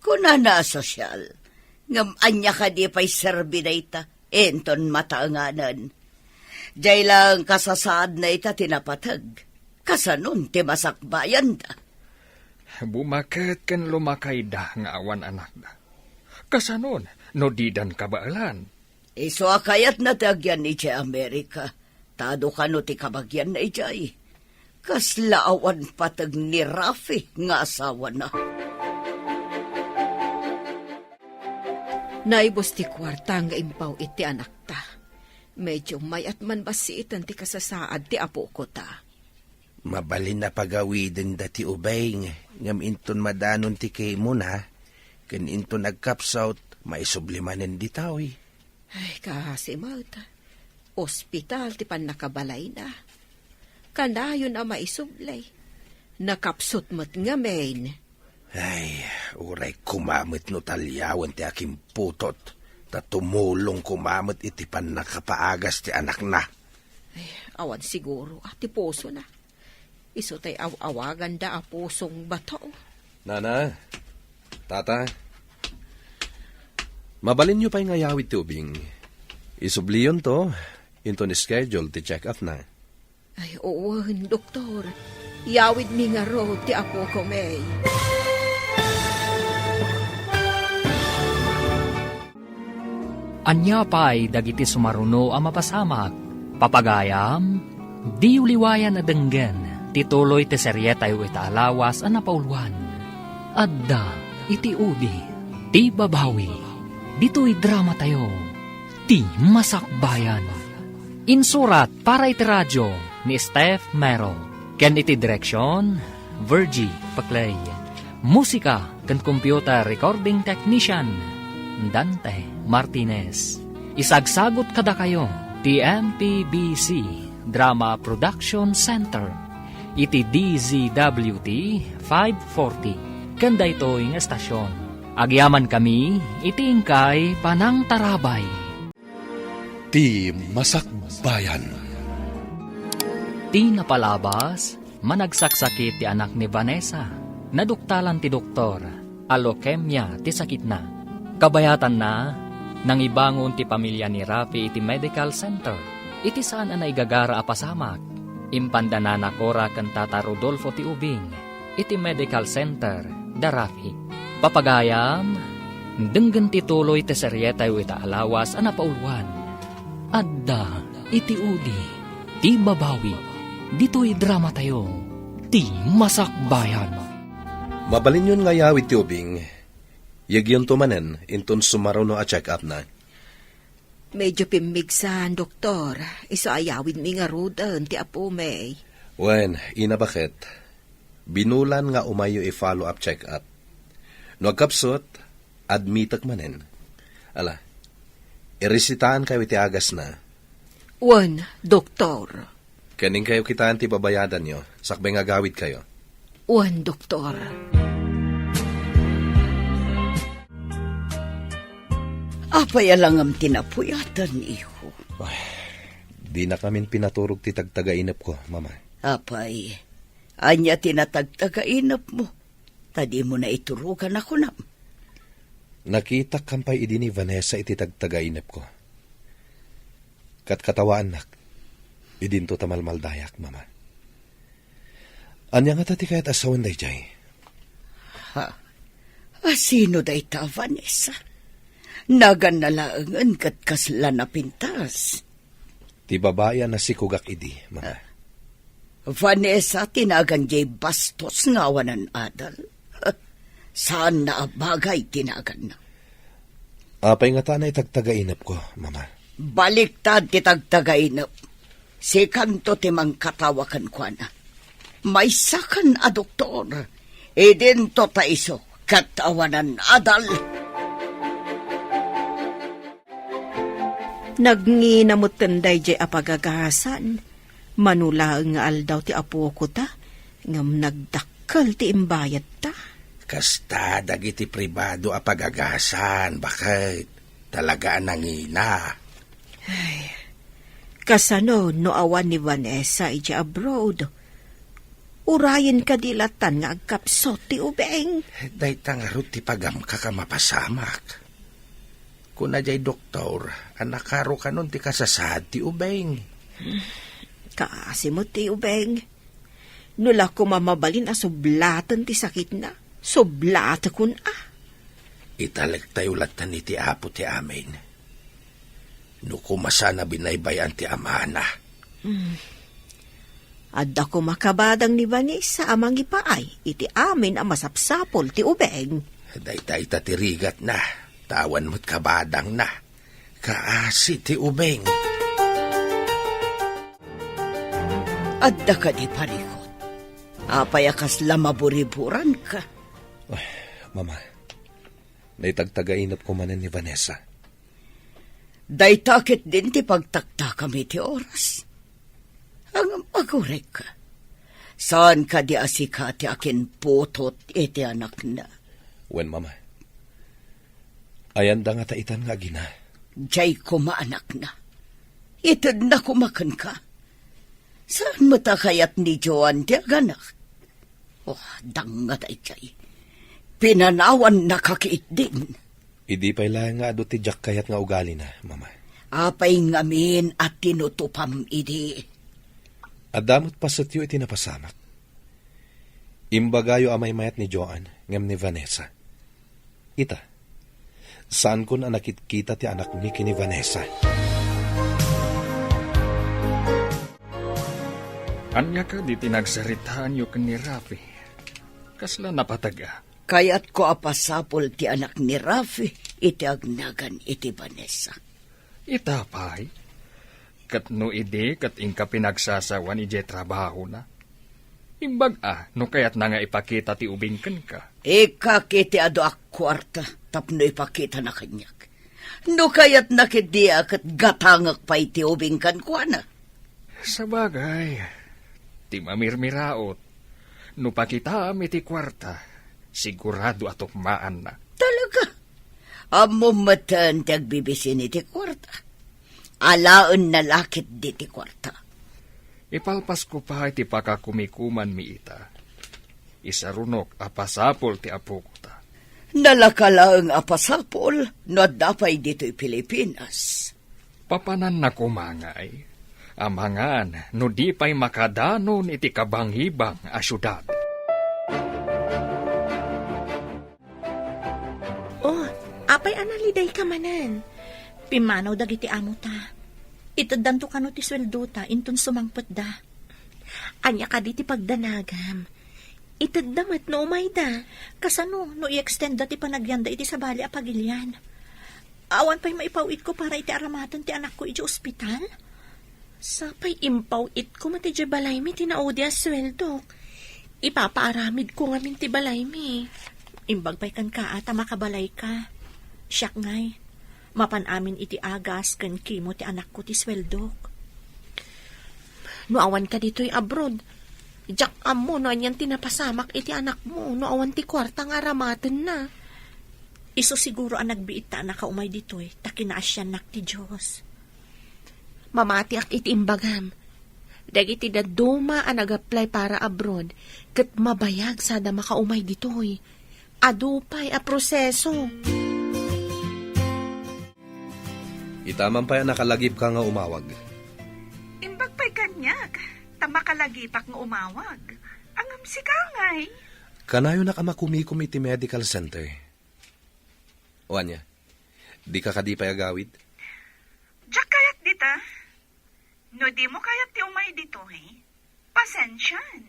Kunana a sosyal, ngem ania kadi pay serbi dayta inton mataenganen? Diay laeng kasasaadna ita ti napateg. Kasanon ti masakbayanda? Bumaket ken lumakayda nga awan anakda. Kasanon no didan kabaelan? Isu a kayatna ti agyan idiay Amerika, ta adu kano ti kabagianna idiay. Kasla awan pateg ni Rafi nga asawana. Naibus ti kuarta nga impaw iti anakta. Medyo mayat man bassiiten ti kasasaad ti apokota. Mabalin a pagawidenda ti ubing, ngem inton madanon ti kemona, ken inton agkapsut, maisubli manen ditoy. Ay, kaasi met. Ospital ti pannakabalayna. Kanayon a maisubli. Nakapsut met ngamin. Ay, uray koma met no taliawen ti akimputot, ta tumulong koma met iti pannakapaagas ti anakna. Ay, awan siguro a ti pusona. Isu tay aw-awaganda a pusong bato. Nana, Tata, mabalinyo pay nga yawid ti ubing. Isubliyonto, inton schedule ti check-up na. Ay, wen, doktor. Yawidmi ngarud ti apoko, May. Ania pay dagiti sumaruno a mapasamak? Papagayam, diyo liwayan a denggen ti tuloy ti serietayo ita a lawas a napauluan. Adda iti udi ti babawi. Ditoy dramatayo, ti masakbayan. Insurat para iti radio ni Steph Mero, ken iti direksion, Virgie Paclay. Musika ken computer recording technician, Dante Martinez. Isagsagut kadakayo ti M P B C Drama Production Center iti D Z W T five forty ken daytoy nga estasion. Agyamankami iti inkay panangtarabay. Ti masakbayan. Ti napalabas, managsaksakit ti anak ni Vanessa. Naduktalan ti doktor a leukemia ti sakitna. Kabayatanna, nangibangon ti pamilya ni Rafi iti medical center. Iti saan a naigagara a pasamak, impanda Nana Cora ken Tata Rodolfo ti ubing iti medical center da Rafi. Papagayam, denggen ti tuloy ti serietayo ita a lawas a napauluan. Adda iti udi ti babawi. Ditoy dramatayo, ti masakbayan. Mabalinyon nga ayawid ti ubing, yekyonto manen inton sumaruno a check-up na. Medyo pimmigsan, doktor. Isu ayawidmi ngaruden ti apomi. Wen, ina, baket? Binulan nga umayyo i-follow up check-up. No agkapsut, admitek manen. Ala, iresitaankayo iti agasna. Wen, doktor. Ken inkayo kitaen ti babayadanyo, sakbay nga agawidkayo. Wen, doktor. Apay a langam ti napuyatanyo? Ay, dinakamin pinaturog ti tagtagainepko, Mama. Apay, ania ti natagtagainepmo? Ta dimo naiturogan a kunam. Nakitak pay idi ni Vanessa iti tagtagainepko. Katkatawaannak, idinto ta malmaldayak, Mama. Ania ngata ti kayat a sawen daydiay? Ha? A sino dayta, Vanessa? Naganna laengen ket kasla napintas. Ti babai a nasikogak idi, Mama. Vanessa ti nagan diay bastos nga awanan adal. Saanna a bagay ti naganna. Apay ngata a naitagtagainepko, Mama? Baliktad ti tagtagainep. Sikanto ti mangkatawa kenkuana. Maysakan a doktor. Idinto ta isu ket awanan adal. Nagngina metten daydiay a pagagasan. Mano laeng nga aldaw ti apokota, ngem nagdakkel ti imbayadta. Kasta dagiti pribado a pagagasan, baket? Talaga a nangina. Ay, kasano no awan ni Vanessa idiay abroad? Urayen kadi latan nga agkapsut ti ubing? Dayta ngarud ti pagamkak a mapasamak. Kuna diay doktor a nakarukanon ti kasasaad ti ubing. Kaasi met ti ubing. No la koma mabalin a sublaten ti sakitna, sublatekon a. Italektayo latta iti Apo ti amin. No koma saan a binaybay-an ti amana. Hmm. Adda koma kabadang ni Vanessa a mangipaay iti amin a masapsapul ti ubing. Dayta ita ti rigatna, ta awan met kabadangna. Kaasi ti ubing. Adda kadi parikut? Apay a kasla maburiburanka? Ay, Mama, naitagtagainepko manen ni Vanessa. Dayta ketdin ti pagtaktakam iti oras. Ngem agurek, saan kadi a sika ti akinputot iti anakna? Wen, Mama. Ayanda ngata itan nga agina? Diay koma anakna. Itedna koma kenka. Saan met a kayat ni Joan ti aganak? Oh, dangngata idiay. Pinanawannaka ketdin. Idi pay laeng nga adu ti diak kayat nga ugalina, Mama. Apay ngamin a tinutupam idi? Adda met pasetyo iti napasamak. Imbagayo a maymayat ni Joan ngem ni Vanessa. Ita, Saankon a nakitkita ti anakmi ken ni Vanessa. Ania kadi ti nagsaritaanyo ken ni Rafi? Kasla napateg a? Kayatko a pasapul ti anak ni Rafi iti agnagan iti Vanessa. Ita pay? Ket no idi ket inka pinagsasawan idiay trabahona? Imbag a no kayatna nga ipakita ti ubing kenka. Ikkak iti adu a kuarta tapno ipakitana kaniak. No kayatna ketdi a ket gatangek pay ti ubing kenkuana. Sabagay, ti mamirmiraot, no pakitaam iti kuarta, sigurado a tukmaanna. Talaga? Ammom metten ti agbibisin iti kuarta. Alaenna la ketdi ti kuarta. Ipalpasko pay ti pakakumikumanmi ita. Isarunok a pasapul ti apokota. Nalaka laeng a pasapul no adda pay ditoy Pilipinas. Papananna koma ngay, amangan no di pay makadanon iti kabangibang a siudad. Oh, apay a nalidayka manen? Pimmanaw dagiti amota. Iteddanto kano ti sueldota inton sumangpetda. Ania kadi ti pagdanagam? Itedda met no umayda. Kasano no i-extendda ti panagyanda iti sabali a pagilian? Awan pay maipaw-itko para iti aramaten ti anakko iti ospital? Sapay impaw-itko met idiay balaymi ti naudi a sueldok. Ipapaaramidko ngamin ti balaymi. Imbag pay kenka a ta makabalayka. Siak ngay, mapan amin iti agas ken kimo ti anakko ti sueldok. No awanka ditoy abroad, diak ammo no anian ti napasamak iti anakmo no awan ti kuarta nga aramatenna. Isu siguro a nagbiit ta a nakaumay ditoy ta kinaasiannak ti Dios. Mamatiak iti imbagam. Dagiti dadduma a nag-apply para abroad ket mabayag sada makaumay ditoy. Adu pay a proseso. Ita man pay a nakalagipka nga umawag. Imbag pay kaniak, ta makalagipak nga umawag. Ngem sika ngay? Kanayonak a makumikom iti medical center. O ania, dika kadi pay agawid? Diak kayat dita. No dimo kayat ti umay ditoy, pasensian.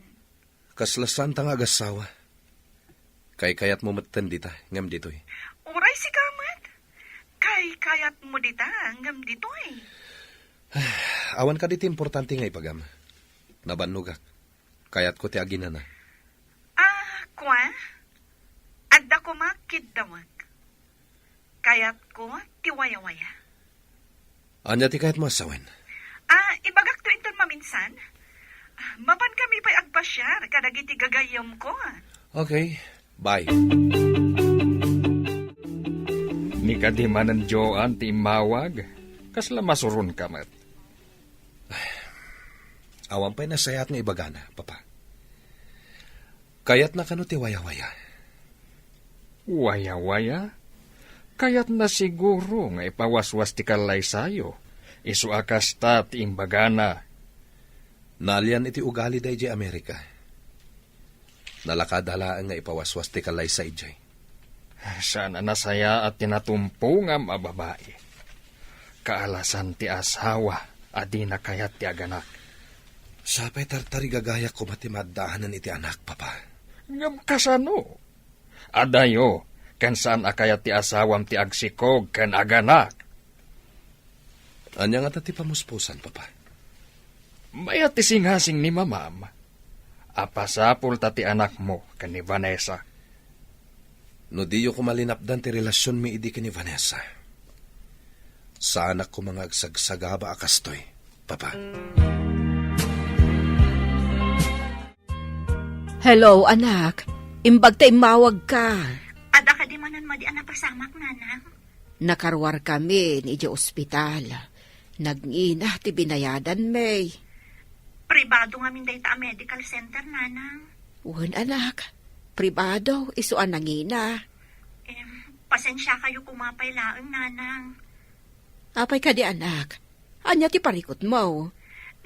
Kasla saanta nga agassawa. Kaykayatmo metten dita, ngem ditoy. Uray sika met. Kaykayatmo dita, ngem ditoy. Awan kadi ti importante nga ibagam? Nabannogak. Kayatko ti aginana. Ah, kua? Adda koma kiddawek. Kayatko ti wayawaya. Ania ti kayatmo a sawen? Ah, ibagakto inton maminsan. Ah, mapankami pay agpasiar kadagiti gagayyemko. Okay, bye. Ni kadi manen Joan ti immawag, kasla masuronka met. Awan pay nasayaat nga ibagana, Papa. Kayatna kano ti wayawaya? Wayawaya? Kayatna siguro nga ipawaswas ti kallaysayo. Isu a kasta ti imbagana. Naalian iti ugalida idiay Amerika. Nalakada laeng nga ipawaswas ti kallaysa idiay. Saan a nasayaat ti natumpongam a babai. Kaalasan ti asawa a dina kayat ti aganak. Sapay tartarigagayak koma ti maaddaanan iti anak, Papa. Ngem kasano? Adayo, ken saan a kayat ti asawam ti agsikog ken aganak. Ania ngata ti pamuspusan, Papa? Mayat ti singasing ni Mamam a pasapul ta ti anakmo ken ni Vanessa. No diyo koma linapdan ti relasionmi idi ken ni Vanessa, saanak koma nga agsagsagaba a kastoy, Papa. Hello, anak. Imbag ta immawagka. Adda kadi manen madi a napasamak, Nanang? Nakaruarkami idiay ospital. Nagngina ti binayadanmi. Pribado ngamin dayta a medical center, Nanang. Wen, anak. Pribado, isu a nangina. Em, pasensiakayo koma pay laeng, Nanang. Apay kadi, anak? Ania ti parikutmo?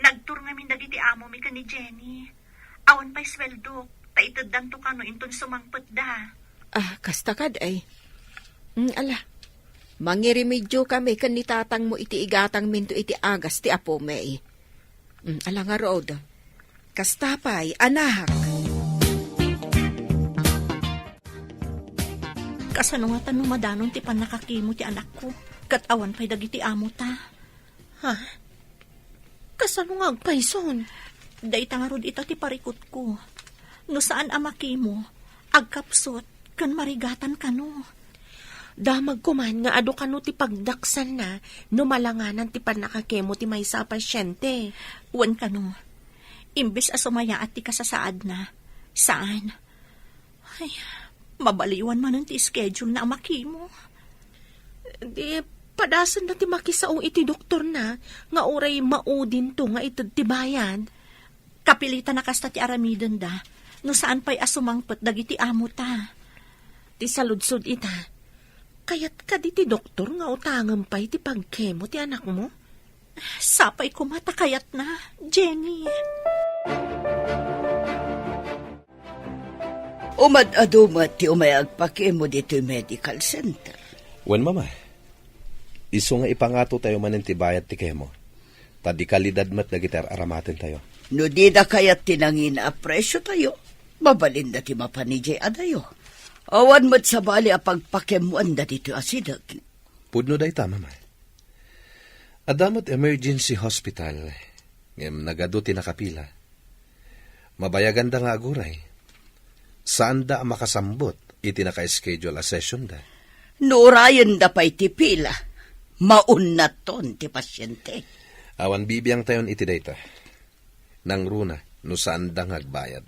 Nagtur ngamin dagiti amomi ken ni Jenny. Awan pay sueldok, ta iteddanto kano inton sumangpetda. Ah, kasta kad ay. Mm, ala, Mangiremedio kami ken ni tatangmo iti igatangminto iti agas ti Apomi. Mm, ala ngarud. Kasta pay, anak. Kasano ngata no madanon ti pannakakemo ti anakko? Ket awan pay dagiti amota. Ha? Kasano nga agpayson? Dayta ngarud ita ti parikutko. No saan a makemo, agkapsut, ken marigatan kano. Damag koman nga adu kano ti pagdaksanna no malanganan ti pannakakemo ti maysa a pasyente. Wen kano, imbes a sumayaat ti kasasaadna, saan. Ay, mabaliwan manen ti schedule na a makemo. Di, padasenda ti makisao iti doktorna nga uray maudinto nga ited ti bayad. Kapilitan a kasta ti aramidenda, no saan pay a sumangpet dagiti amota. Ti saludsod ita, kayat kadi ti doktor nga utangem pay ti pagkemo ti anakmo? Sapay koma ta kayatna, Jenny. Umad-adu met ti umay agpakemo ditoy medical center. Wen, Mama. Isu nga ipangato tayo manen ti bayad ti kemo. Ta di kalidad met dagiti ar-aramaten tayo. No dida kayat ti nangina a presyo tayo, mabalinda ti mapan idiay adayo. Awan met sabali a pagpakemmoanda ditoy asideg. Pudno dayta, Mama. Adda met emergency hospital, ngem nagadu ti nakapila. Mabayaganda nga aguray. Saanda a makasambut iti naka-schedule a sessionda. No urayenda pay ti pila, maunnaton ti pasyente. Awan bibiangtayon iti dayta. Nangruna no saanda nga agbayad.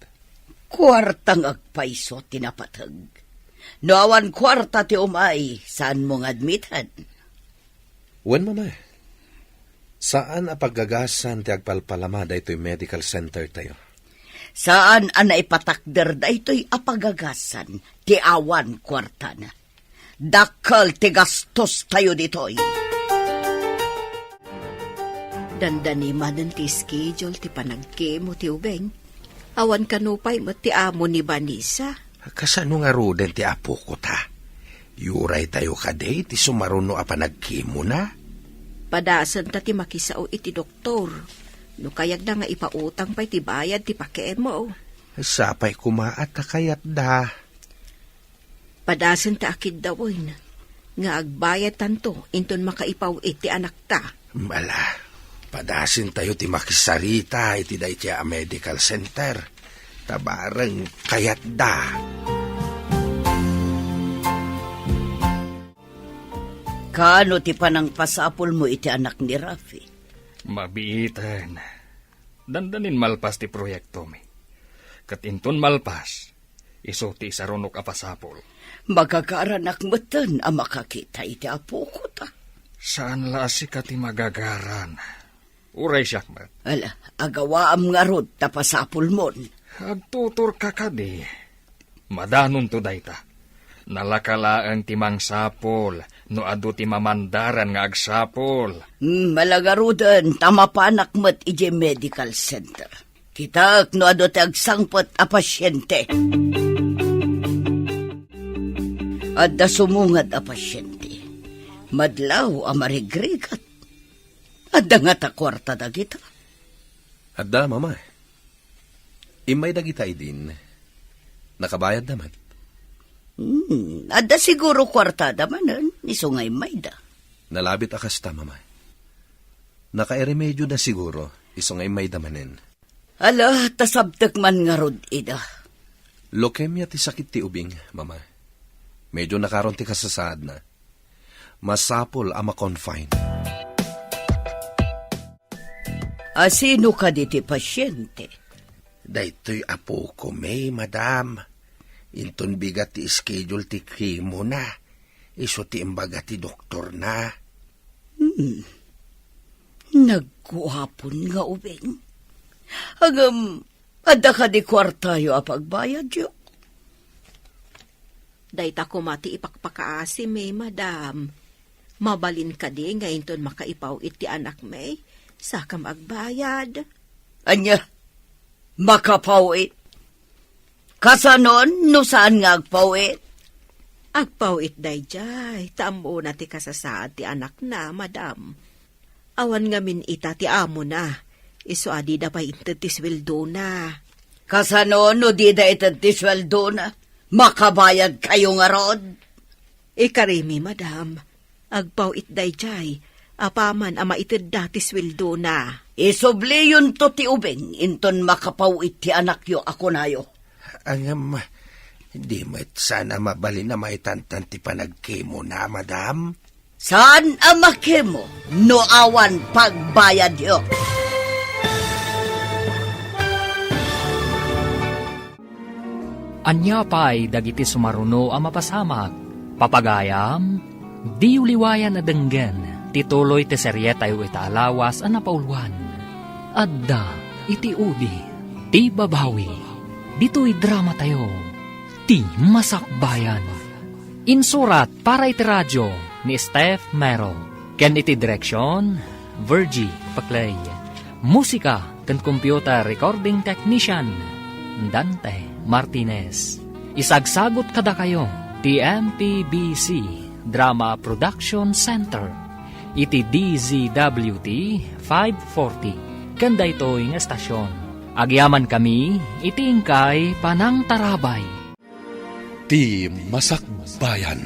Kuarta nga agpayso ti napateg. No awan kuarta ti umay, saanmo nga admiten. Wen, Mama. Saan a paggagasan ti agpalpalama daytoy medical center tayo. Saan a naipatakder daytoy a paggagasan ti awan kuartana. Dakkel ti gastos tayo ditoy. Dandani manen ti schedule ti panagkemo ti ubing. Awan kano pay met ti amo ni Vanessa. Kasano ngaruden ti apoko ta? Yuray tayo kadi ti sumaruno a panagkemona? Padasenta ti makisao iti doktor. No kayatda nga ipautang pay ti bayad ti pakemo. Sapay koma a ta kayatda. Padasenta a kiddawen nga agbayadtanto inton makaipaw-it ti anakta. Ala, padasentayo ti makisarita iti daytoy a medical center. Ta bareng kayatda. Kaano ti panangpasapulmo iti anak ni Rafi? Mabiiten. Dandanin malpas ti proyektomi. Ket inton malpas, isu ti isarunok a pasapul. Magagaranak metten a makakita iti apoko ta. Saan la a sika ti magagaran. Uray siak met. Ala, agawaam ngarud ta pasapulmon. Agtuturka kadi. Madanonto dayta. Nalaka laeng ti mangsapul no adu ti mamandaran nga agsapul. Hmm, ala ngaruden ta mapanak met idiay medical center. Kitaek no adu ti agsangpet a pasyente. Adda sumungad a pasyente. Madlaw a marigrigat. Adda ngata kuarta dagita? Adda, Mama. Immay dagita idin. Nakabayadda met. Hmm, adda siguro kuartada manen, isu nga immayda. Nalabit a kasta, Mama. Nakairemedioda siguro, isu nga immayda manen. Ala, ta sabtek man ngarud ida. Leukemia ti sakit ti ubing, Mama. Medyo nakaron ti kasasaadna. Masapul a ma-confine. Asino kadi ti pasyente? Daytoy apoko, May, madam. Inton bigat ti schedule ti chemo na, isu ti imbaga ti doktor na. Hmm. Nagguapon nga ubing. Ngem, adda kadi kuartayo a pagbayadyo? Dayta koma ti ipakpakaasimi, madam. Mabalin kadi nga inton makaipaw-it ti anakmi, sakam agbayad? Ania? Makapaw-it? Kasanon no saan nga agpaw-it? Agpaw-it daydiay, ta ammona ti kasasaad ti anakna, madam. Awan ngamin ita ti amona, isu a dida pay inted ti sueldona. Kasano no dida ited ti sueldona? Makabayadkayo ngarud? Ikarimi, madam. Agpaw-it daydiay, apaman a maitedda ti sueldona. Isubliyonto ti ubing inton makapaw-it ti anakyo a kunayo. Ngem, di met saan a mabalin a maitantan ti panagkemona, madam? Saan a makemo no awan pagbayadyo. Ania pay dagiti sumaruno a mapasamak? Papagayam, diyo liwayan a denggen ti tuloy ti serietayo ita a lawas a napauluan. Adda iti udi ti babawi. Ditoy dramatayo, Ti Masakbayan. Insurat para iti radio ni Steph Mero, ken iti direksion, Virgie Paclay. Musika ken computer recording technician, Dante Martinez. Isagsagut kadakayo ti M P B C Drama Production Center iti D Z W T five forty ken daytoy nga estasion. Agyamankami iti inkay panangtarabay. Ti Masakbayan.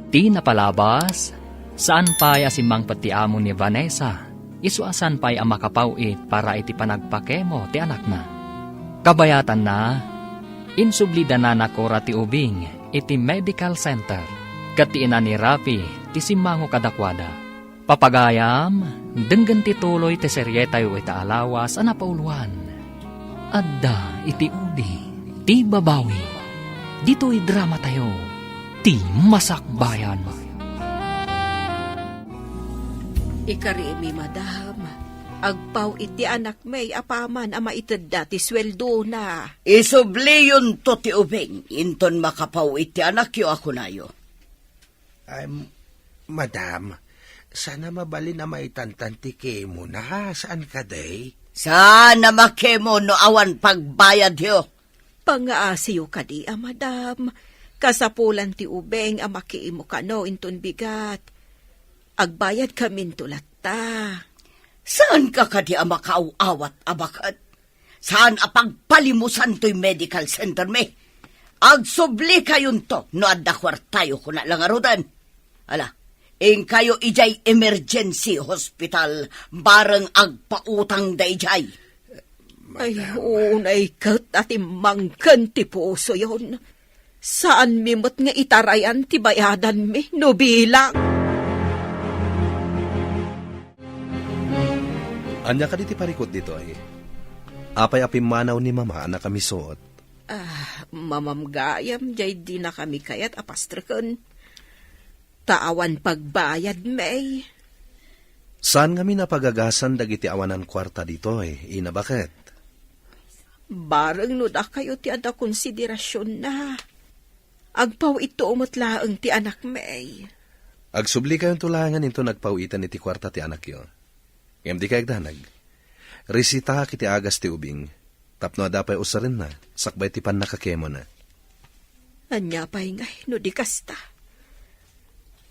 Ti napalabas, saan pay a simmangpet ti amo ni Vanessa, isu a saan pay a makapaw-it para iti panagpakemo ti anakna. Kabayatanna, insubli da Nana Cora ti ubing iti medical center, ket ti ina ni Rafi ti simmango kadakuada. Papagayam, denggen ti tuloy ti serietayo ita a lawas a napauluan. Adda iti udi ti babawi. Ditoy dramatayo, Ti Masakbayan. Ikarimi, madam, agpaw-it ti anakmi apaman a maitedda ti sueldona. Isubliyonto ti ubing inton makapaw-it ti anakyo a kunayo. Ay, madam, saan a mabalin a maitantan ti kemona, saan kadi? Saan a makemo no awan pagbayadyo? Pangaasiyo kadi a madam. Kasapulan ti ubing a makemo kano inton bigat. Agbayadkaminto latta. Saanka kadi a makaaw-awat a baket? Saan a pagpalimusan toy medical center mi. Agsublikayon to no adda kuartayo, kuna la ngaruden. Ala, inkayo idiay emergency hospital, bareng agpautang daydiay. Ay, madam. Unay ket a timmangken ti pusoyon. Saanmi met nga itarayan ti bayadanmi no bilang. Ania kadi ti parikut ditoy? Apay a pimmanaw ni Mama a nakamisuot? Ah, mamamgayam, jay dinakami kayat a pastreken. Ta awan pagbayadmi. Saan ngamin a pagagasan dagiti awanan kuarta ditoy, Ina, baket? Bareng no dakayo ti adda konsiderasionna. Agpaw-itto met laeng ti anakmi. Agsublikayonto laengen inton agpaw-iten iti kuarta ti anakyo. Ngem dikay agdanag. Resitaak iti agas ti ubing, tapno adda pay usarenna, sakbay ti pannakakemona. Ania pay ngay no di kasta?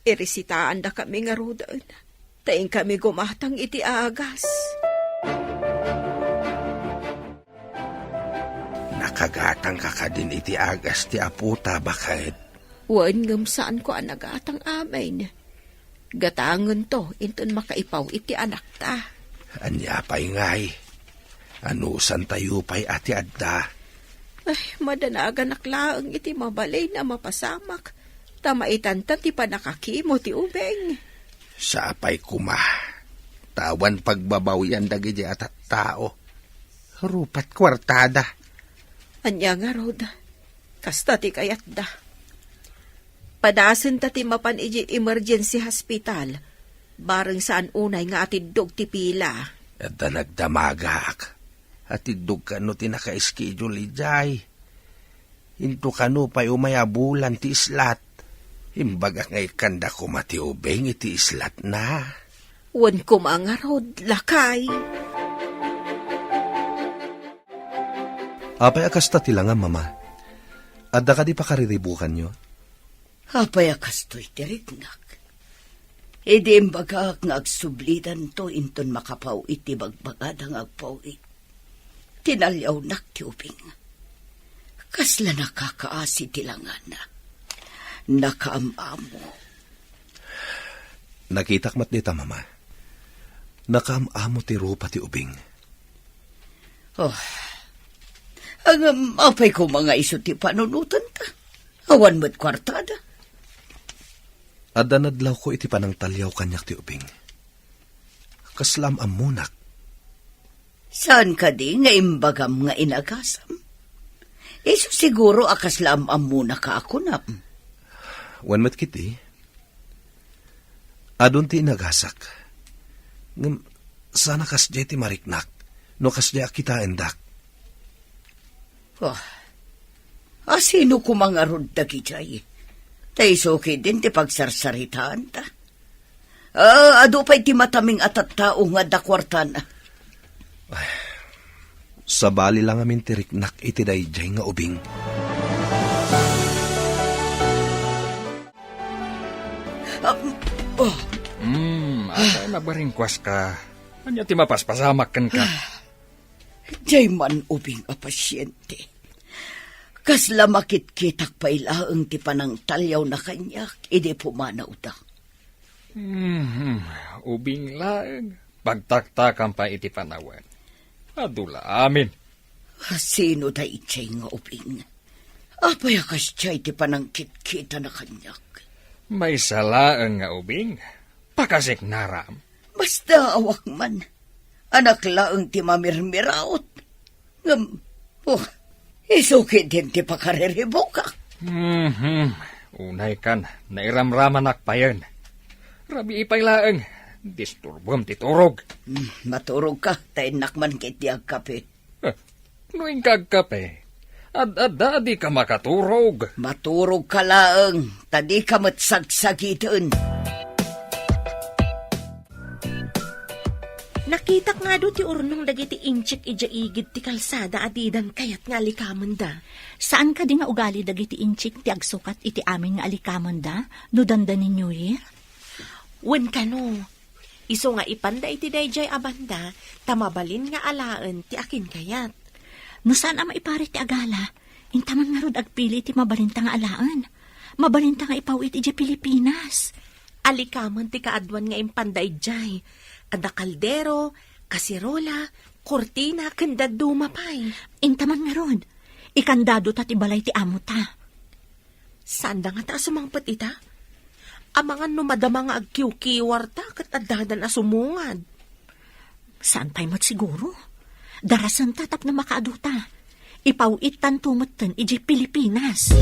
Iresitaandakami ngaruden, ta inkami gumatang iti agas. Nakagatangka kadin iti agas ti apota, baket? Wen, ngem saanko a nagatang amin. Gatangento inton makaipaw iti anakta. Ania pay ngay? Anusantayo pay a ti adda? Ay, madanaganak laeng iti mabalin a mapasamak, ta maitanta ti pannakakemo ti ubing. Sapay koma, ta awan pagbabawian dagiti a tattao. Rupat kuartada. Ania ngarud, kasta ti kayatda. Padasenta ti mapan idiay emergency hospital, bareng saan unay nga atiddog ti pila. Adda nagdamagak. Atiddog kano ti naka-schedule idiay. Into kano pay umay a bulan ti islat. Imbagak nga ikkanda koma ti ubing iti islatna. Wen koma ngarud, lakay. Apay a kasta ti langam, Mama? Adda kadi pakariribukanyo? Apay a kastoy ti riknak? Idi imbagak nga agsublidanto inton makapaw-it ti bagbagada nga agpaw-it. Tinaliawnak ti ubing. Kasla nakakaasi ti langana. Nakaam-amo. Nakitak met dita, Mama. Nakaam-amo ti rupa ti ubing. Oh. Ngem apay koma nga isu ti panunotenta? Awan met kuartada. Adda nadlawko iti panangtaliaw kaniak ti ubing. Kasla am-ammonak. Saan kadi nga imbagam nga inagasam? Isu siguro a kasla am-ammonaka a kunam. Wen met ketdi, adun ti inagasak. Ngem saan a kasdiay ti mariknak no kasdiay a kitaendak. Oh. A sino koma ngarud dagidiay? Ta isu ketdin ti pagsarsaritaanta. Ah, adu pay ti mataming a tattao nga adda kuartana. Ay, sabali la ngamin ti riknak iti daydiay nga ubing. Ah, oh. Hmm, apay a nabaringkuaska? Ania ti mapaspasamak kenka? Diay man ubing a pasiente. Kasla makitkitak pay laeng ti panangtaliawna kaniak idi pumanawda. Mhm, ubing laeng. Pagtaktakam pay iti panawen. Adu la amin. Sino daydiay nga ubing? Apay a kasdiay ti panangkitkitana kaniak? Maysa laeng nga ubing. Pakasiknaram. Basta awak man. Anak laeng ti mamirmiraot. Ngem, oh, isu ketdin ti pakariribukak. Mhm. Unay kan, nairamramanak payen. Rabii pay laeng, disturbom ti turog. Hmm, maturogka, ta innak man ketdi agkape. Eh, no inka agkape, ad-adda a dika makaturog. Maturogka laeng, ta dika met sagsagiten. Nakitak nga adu ti urnong dagiti inchik idiay igid ti kalsada a didan kayat nga alikamenda. Saan kadi nga ugali dagiti inchik ti agsukat iti amin nga alikamenda no dandani New Year? Wen kano, isu nga ipanda iti daydiay a banda, ta mabalin nga alaen ti akinkayat. No saan a maiparit ti agala, inta man ngarud agpili ti mabalinta nga alaen. Mabalinta nga ipaw-it idiay Pilipinas. Alikamen ti kaaduan nga impanda idiay. Adda kaldero, kaserola, kurtina, ken dadduma pay. Inta man ngarud, ikandadota ti balay ti amota. Saanda ngata a sumangpet ita? Amangan no madama nga agkiwkiwarta ket addadan a sumungad. Saan pay met siguro? Darasenta tapno makaaduta. Ipaw-ittanto metten idiay Pilipinas.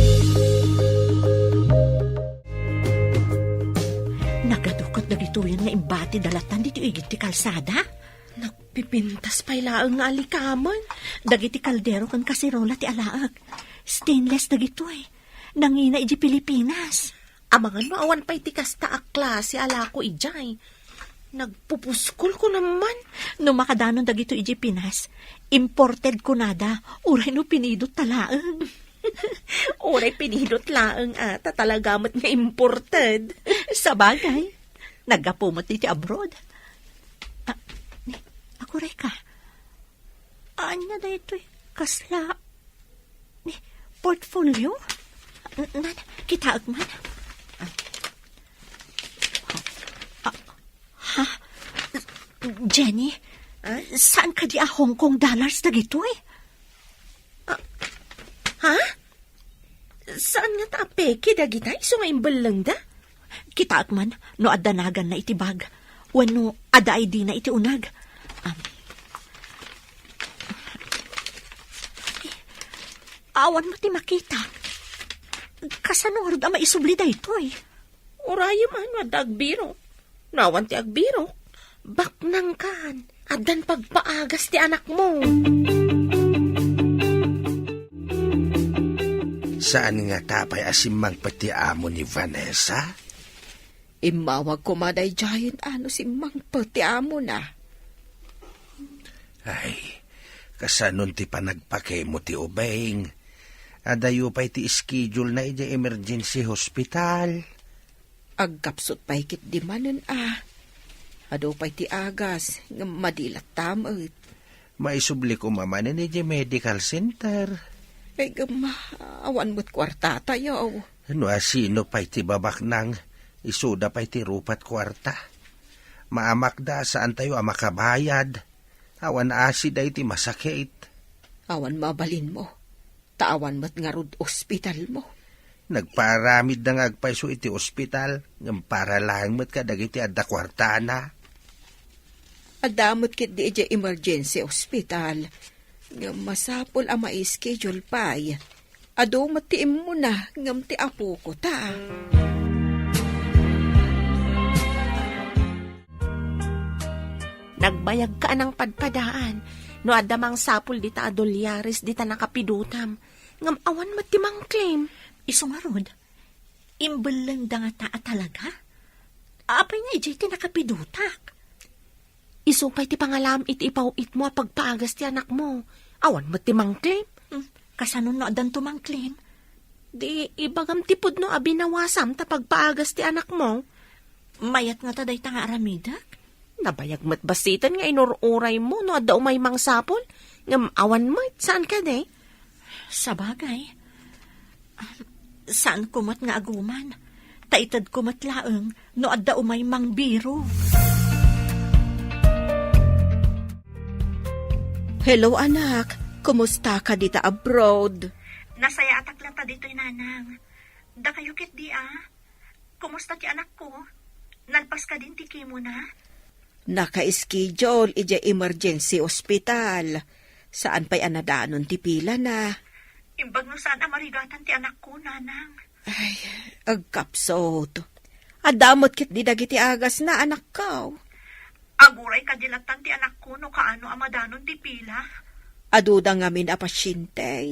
Nagadu ket dagitoyen nga imbati dalatan ditoy igid ti kalsada? Nagpipintas pay laeng nga alikamen. Dagiti kaldero ken kaserola ti alaek. Stainless dagitoy. Nangina idiay Pilipinas. Amangan no awan pay ti kasta a klase a lako idiay. Nagpupuskol ko naman. No makadanon dagitoy idiay Pinas, imported kunada, uray no pinidot ta laeng. Uray pinidot laeng a, ta talaga met nga imported. Sabagay, naggapu met iti abroad. Ah, ni, aguray ka. Ania daytoy? Kasla ni portfolio? N-, nan, kitaek man. Ah. Ah, ha? Jenny, ah? Saan kadi a Hong Kong dollars dagitoy? Ah, ha? Saan ngata a peke dagita isu nga imbellengda? Kitaek man no adda naganna iti bag, wenno adda I D na iti uneg. Am. Awan met ti makita. Kasano ngarud a maisubli daytoy? Urayem a no adda agbirok. No awan ti agbirok, baknangkan. Addan pagpaagas ti anakmo. Saan ngata pay a simmangpet ti amo ni Vanessa? Immawag koma daydiayen a no simmangpet ti amona. Ay, kasanon ti panagpakemo ti ubing? Adayo pay ti schedule na idiay emergency hospital. Agkapsut pay ketdi manen a. Adu pay ti agas, ngem madi latta met. Maisubli koma manen idiay medical center. Ay, ngem, awan met kuartatayo. No asino pay ti babaknang, isuda pay ti rupat kuarta. Maamakda a saantayo a makabayad. Awan asi daytoy masakit. Awan mabalinmo. Ta awan met ngarud ospitalmo. Nagpaaramidda nga agpayso iti ospital, ngem para laeng met kadagiti adda kuartana. Adda met ketdi idiay emergency hospital, ngem masapul a mai-schedule pay. Adu met ti immuna ngem ti apoko ta. Nagbayagka a nangpadpadaan no adda mangsapul dita a dolyares dita nakapidotam, ngem awan met ti mangclaim. Isu ngarud, imbellengda ngata a talaga? Apay nga idiay ti nakapidotak? Isu pay ti pangalam iti ipaw-itmo a pagpaagas ti anakmo. Awan met ti mangclaim. Hmm, kasano no addanto mangclaim? Di ibagam ti pudno a binawasam ta pagpaagas ti anakmo. Mayat ngata dayta nga aramidek? Nabayag met bassiten nga inur-uraymo no adda umay mangsapul, ngem awan met, saan kadi? Sabagay, saanko met nga aguman, ta itedko met laeng no adda umay mangbirog. Hello, anak. Kumusta ka dita abroad? Nasayaatak latta ditoy, nanang. Dakayo ketdi a? Kumusta ti anakko? Nalpas kadin ti chemo na? Naka-schedule idiay emergency hospital. Saan pay a nadanon ti pilana. Imbag no saan a marigatan ti anakko, nanang. Ay, agkapsut. Adda met ketdi dagiti agasna, anakko. Aguray kadi lattan ti anakko no kaano a madanon ti pila. Aduda ngamin a pasyente.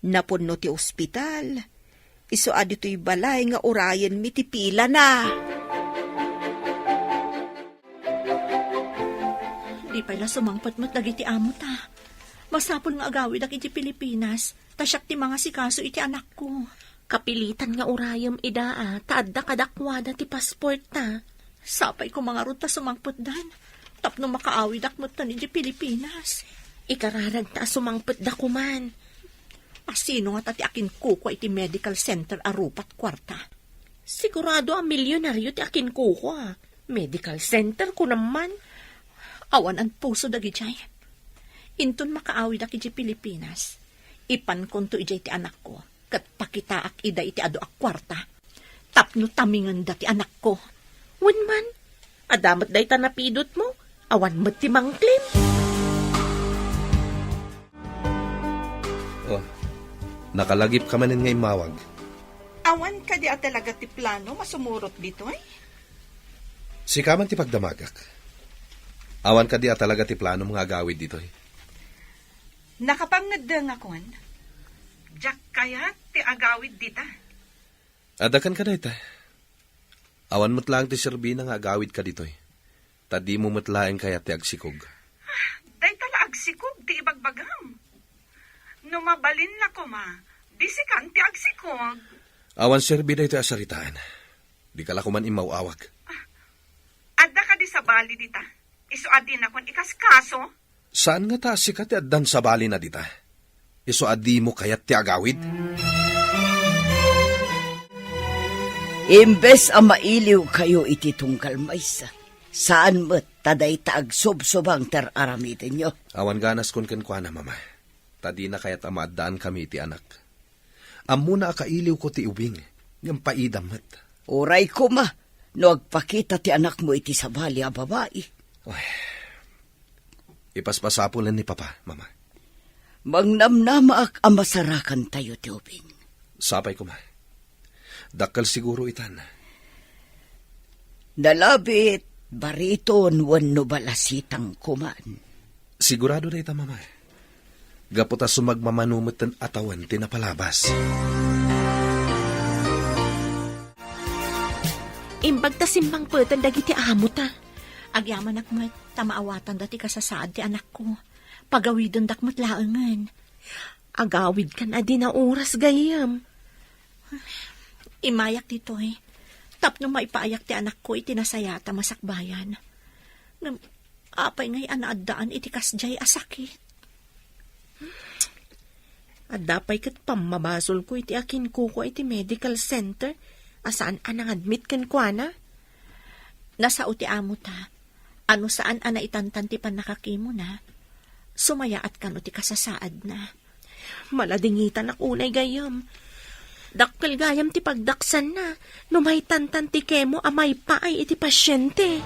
Napunno ti ospital. Isu a ditoy balay nga urayenmi ti pilana. Di pay la sumangpet met dagiti amo ta. Masapul nga agawidak iti Pilipinas, ta siak ti mangasikaso iti anakko. Kapilitan nga urayem ida a, ta adda kadakuada ti passport ta. Sapay koma ngarud ta sumangpetdan, tapno makaawidak metten iti Pilipinas. Ikararag ta a sumangpetda koman. Asino ngata ti akinkukua iti medical center a rupat kuarta? Sigurado a milyonaryo ti akinkukua. Medical center, kunam man. Awan a puso dagidiay. Inton makaawidak idiay Pilipinas, ipankonto idiay ti anakko, ket pakitaak ida iti adu a kuarta. Tapno tamingenda ti anakko. Wen man, adda met dayta napidutmo, awan met ti mangclaim. Oh, nakalagipka manen nga immawag. Awan kadi a talaga ti plano masumurot ditoy? Sika man ti pagdamagak. Awan kadi a talaga ti planom nga agawid ditoy? Nakapangngeddengakon. Diak kayat ti agawid dita. Adda kenka dayta. Awan met laeng ti serbina nga agawidka ditoy, ta dimo met laeng kayat ti agsikog. Ah, dayta la agsikog ti ibagbagam. No mabalin la koma, di sikan ti agsikog. Awan serbi daytoy a saritaan. Dika la koman immaw-awag. Ah, adda kadi sabali dita? Isu a dinakon ikaskaso? Saan ngata a sika ti addan sabalina dita? Isu a dimo kayat ti agawid? Imbes a mailiwkayo iti tunggal maysa, saan met ta dayta agsubsubang ti ar-aramidenyo. Awan ganaskon kenkuana, Mama, ta dina kayat a maaddaankami iti anak. Ammona a kailiwko ti ubing, ngem paidam met. Uray koma no agpakita ti anakmo iti sabali a babai. Ay, ipaspasapulen ni Papa, Mama. Mangnamnamaak a masarakantayo ti ubing. Sapay koma. Dakkel siguro itan. Nalabit, bariton wenno balasitang koman. Sigurado dayta, Mama. Gapu ta sumagmamano metten a tawen ti napalabas. Imbag ta simmangpeten dagiti amo ta. Agyamanak met ta maawatanda ti kasasaad ti anakko. Pagawidendak met laengen. Agawidkan a di nauras, gayyem. Immayak ditoy tapno maipaayak ti anakko iti nasayaat a masakbayan. Ngem apay ngay a naaddaan iti kasdiay a sakit? Adda pay ket pammabasolko iti akinkukua iti medical center a saan a nangadmit kenkuana. Nasao ti amota a no saan a naitantan ti pannakakimona, sumayaat kano ti kasasaadna. Maladingitanak unay gayyem. Dakkel gayam ti pagdaksanna no maitantan ti kemo a maipaay iti pasiente.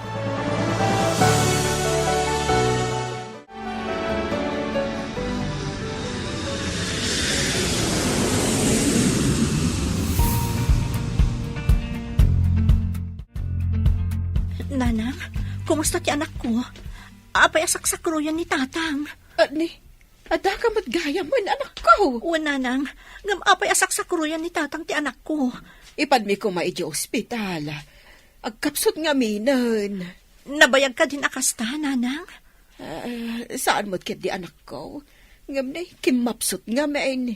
Nanang, kumusta ti anakko? Apay a saksakroyan ni Tatang? Ani, adda ka met gayam, anakko? Wen, Nanang, ngem apay a saksakroyan ni Tatang ti anakko? Ipadmi koma idiay ospital. Agkapsut ngaminen. Nabayag kadin a kasta, Nanang? Ah, saan met ketdi, anakko. Ngem ne, kimmapsut ngamin.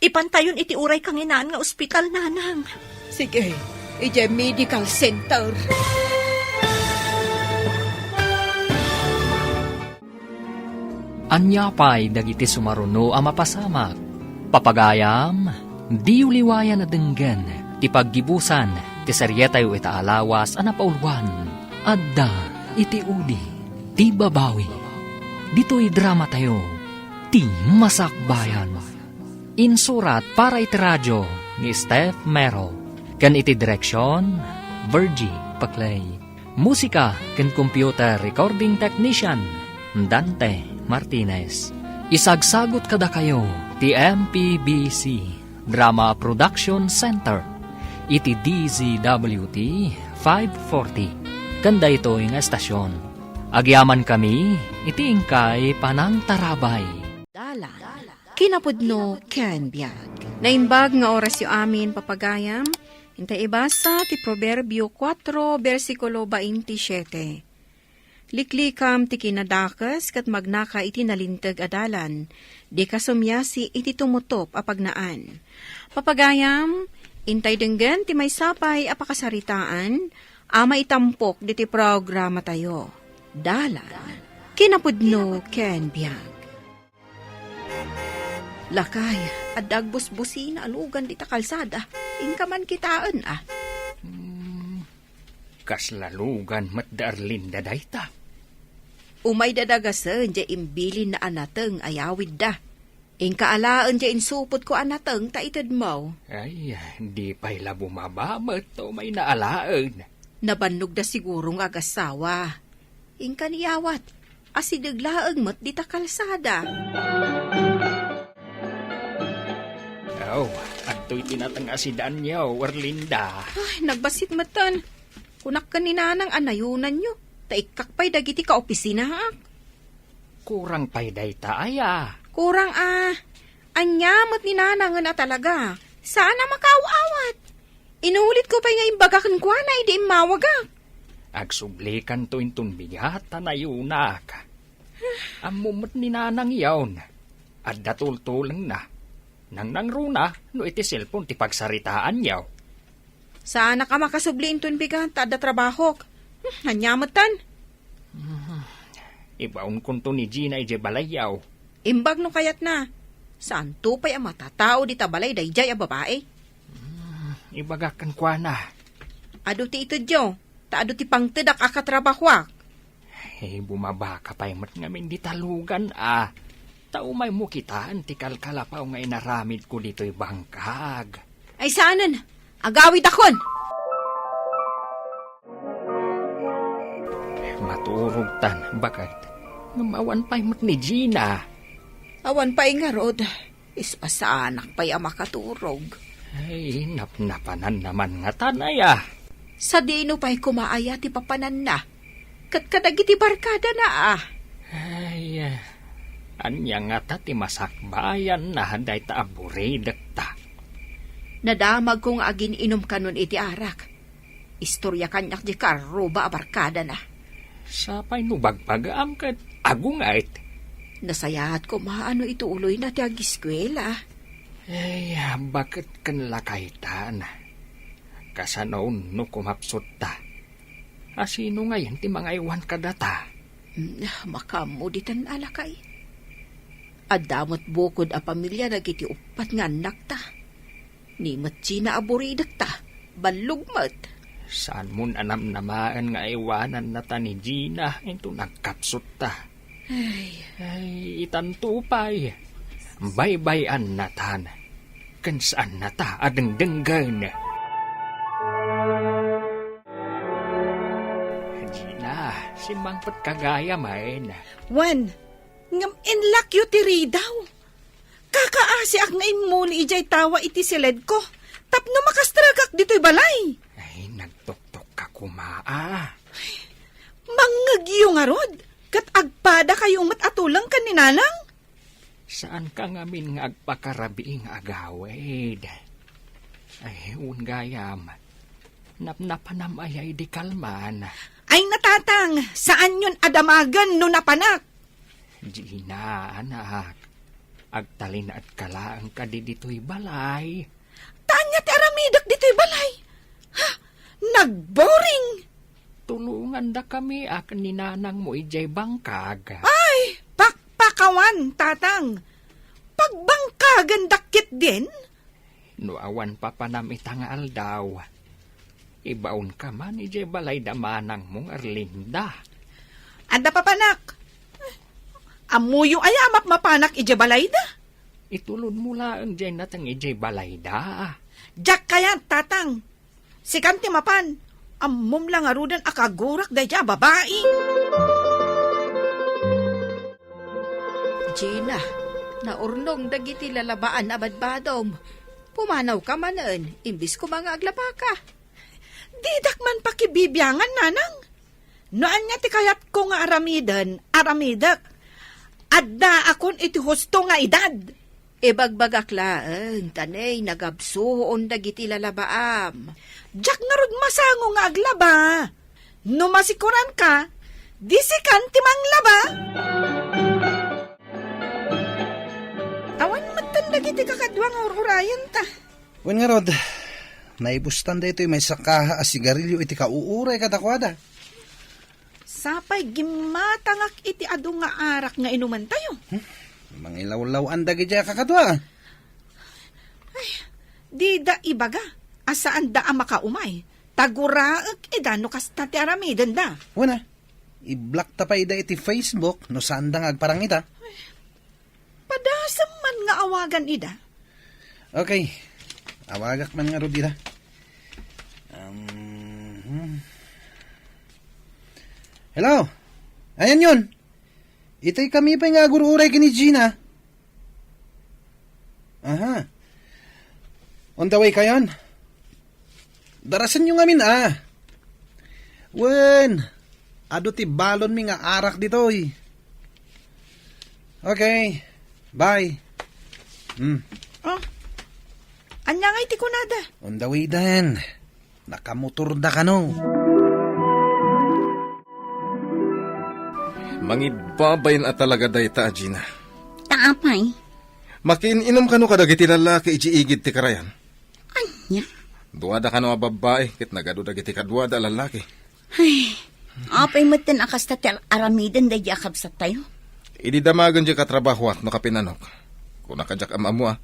Ipantayon iti uray kanginaan nga ospital, Nanang. Sige, idiay medical center. Ania pay dagiti sumaruno a mapasamak? Papagayam, diyo liwayan a denggen ti paggibusan ti serietayo ita a lawas a napauluan, Adda iti Udi ti Babawi. Ditoy dramatayo, Ti Masakbayan. Insurat para iti radio ni Steph Mero, ken iti direksion, Virgie Paclay. Musika ken computer recording technician, Dante Martinez. Isagsagut kadakayo ti M P B C Drama Production Center iti D Z W T five forty. Ken daytoy nga estasion, agyamankami iti inkay panangtarabay. Dalan, kinapudno ken biag. Naimbag nga orasyo amin, papagayam. Intay ibasa ti Proverbio kuatro, bersikulo baintisiete. Liklikam ti kinadakes ket magnaka iti nalinteg a dalan. Dika sumiasi iti tumutop a pagnaan. Papagayam, intay denggen ti maysa pay a pakasaritaan a maitampok ditoy programatayo. Dalan, kinapudno ken biag. Lakay, adda agbusbusina a lugan dita kalsada. Inka man kitaen, a. Hmm, kasla lugan met da Erlinda dayta. Umayda dagasen diay imbilinna a nateng a yawidda. Inka alaen diay insupotko a nateng ta itedmo. Ay, di pay la bumaba met ta umayna alaen. Nabannogda siguro nga agassawa. Inka ni awat, asideg laeng met dita kalsada. Aw, adtoy ti nateng a sidanyo, Erlinda. Ay, nagbassit metten. Kunak ken ni Nanang a nayunanyo, ta ikkak pay dagiti kaopisinaak. Kurang pay dayta aya? Kurang a. Ania met ni Nanangen a talaga? Saan a makaaw-awat. Inulitko pay nga imbaga kenkuana idi immawagak. Agsublikanto inton bigat a nayunak. Ammom met ni Nanang yaon. Adda tultulengna. Nangnangruna no iti cellphone ti pagsaritaanyo. Saanak a makasubli inton bigat ta adda trabahok. Hmm, ania metten? Hmm, ibaonkonto ni Gina idiay balayyo. Imbag no kayatna. Saanto pay a matatao dita balay daydiay a babai. Hmm, ibagak kenkuana. Adu ti itedyo, ta adu ti pangtedak a katrabahoak. Ay, bumabaka pay met ngamin dita lugan, a. Ta umaymo kitaen ti kalkalapaw nga inaramidko ditoy bangkag. Ay, saanen, agawidakon! Maturogtan, baket. Ngem awan pay met ni Gina. Awan pay ngarud. Isu a saanak pay a makaturog. Ay, napnapananna man ngatan aya. Sadino pay koma aya ti papananna? Ket kadagiti barkadana a. Ay, ania ngata ti masakbayanna dayta a buridekta? Nadamagko nga agin-inom kanon iti arak. Istorya kaniak diay karruba a barkadana. Sapay no bagbagaam ket agunget. Nasayaat koma no ituloyna ti agiskuela. Ay, baket ken lakaytan. Kasano no kumapsutta? A sino ngayen ti mangaywan kadata? Mm, makaammo ditan a lakay. Adda met bukod a pamilia dagiti uppat nga annakta. Ni met Gina a buridekta, ballog met. Saanmon a namnamaen nga aywanannata ni Gina inton agkapsutta? Ay. Ay, itanto pay. Baybay-annatan. Ken saannata a dengdenggen. Gina, simmangpetka gayamen. Wen, ngem inlakyo ti ridaw. Kakaasiak nga immuli idiay tawa iti siledko tapno makastragak ditoy balay. Ay, nagtuktokka koma, a. Mangngegyo ngarud, ket agpadakayo met a tuleng ken ni Nanang. Saanka ngamin nga agpakarabii nga agawid. Ay, wen gayam, napnapanam aya idi kalman? Ay, Tatang, saanyon a damagen no napanak. Gina, anak, agtalinaedka laeng kadi ditoy balay. Ta ania ti aramidek ditoy balay? Ha? Nagboring! Tulongandakami a ken ni nanangmo idiay bangkag. Ay, pakpakawan, Tatang. Pagbangkagandak ketdin? No awan papanam ita nga aldaw, ibaonka man idiay balay da manangmo nga Erlinda. Adda papanak. Ammoyo aya a mapmapanak idiay balayda? Itulodmo laeng diay nateng idiay balayda. Diak kayat, Tatang. Sikan ti mapan. Ammom la ngaruden a kagurak daydiay a babai. Gina, naurnong dagiti lalabaan a badbadom. Pumanawka manen, imbis koma nga aglabaka. Didak man pakibibiangan, Nanang. No ania ti kayatko nga aramiden, aramidek. Addaakon iti husto nga edad. Ibagbagak laeng ta nay nagabsuon dagiti lalabaam. Diak ngarud masango nga aglaba. No masikoranka, di sikan ti manglaba. Awan metten dagiti kakadua nga ur-urayenta. Wen ngarud, naibustan daytoy maysa kaha a sigarilio iti kauuray kadakuada. Sapay gimmatangak iti adu nga arak nga inumentayo. Hmm? Mangilawlaw-an dagidiay a kakadua. Ay, dida ibaga a saanda a makaumay. Ta guraek ida no kasta ti aramidenda. Wen a, i-block ta pay ida iti Facebook no saanda nga agparangita. Padasem man nga awagan ida. Okay. Awagak man ngarud ida. Um, hmm. Hello? Ayanyon? Itay kami pay nga agur-uray ken ni Gina. Aha. On the way kayon? Darasenyo ngamin a. Wen, adu ti balonmi nga arak ditoy. Okay, bye. Hmm. Oh, ania ngay ti kunada? On the way then. Nakamotorda kano? Mangibbabain a talaga dayta a Gina. Ta apay? Makiin-inom kano kadagiti lalaki idiay igid ti karayan? Ania? Duada kano a babbai ket nagadu dagiti kaduada a lalaki. Ay, apay metten a kasta ti aramiden daydi a kabsattayo? Idi damagen diay katrabahoak no kapinanok. Kuna kadiak am-ammo a.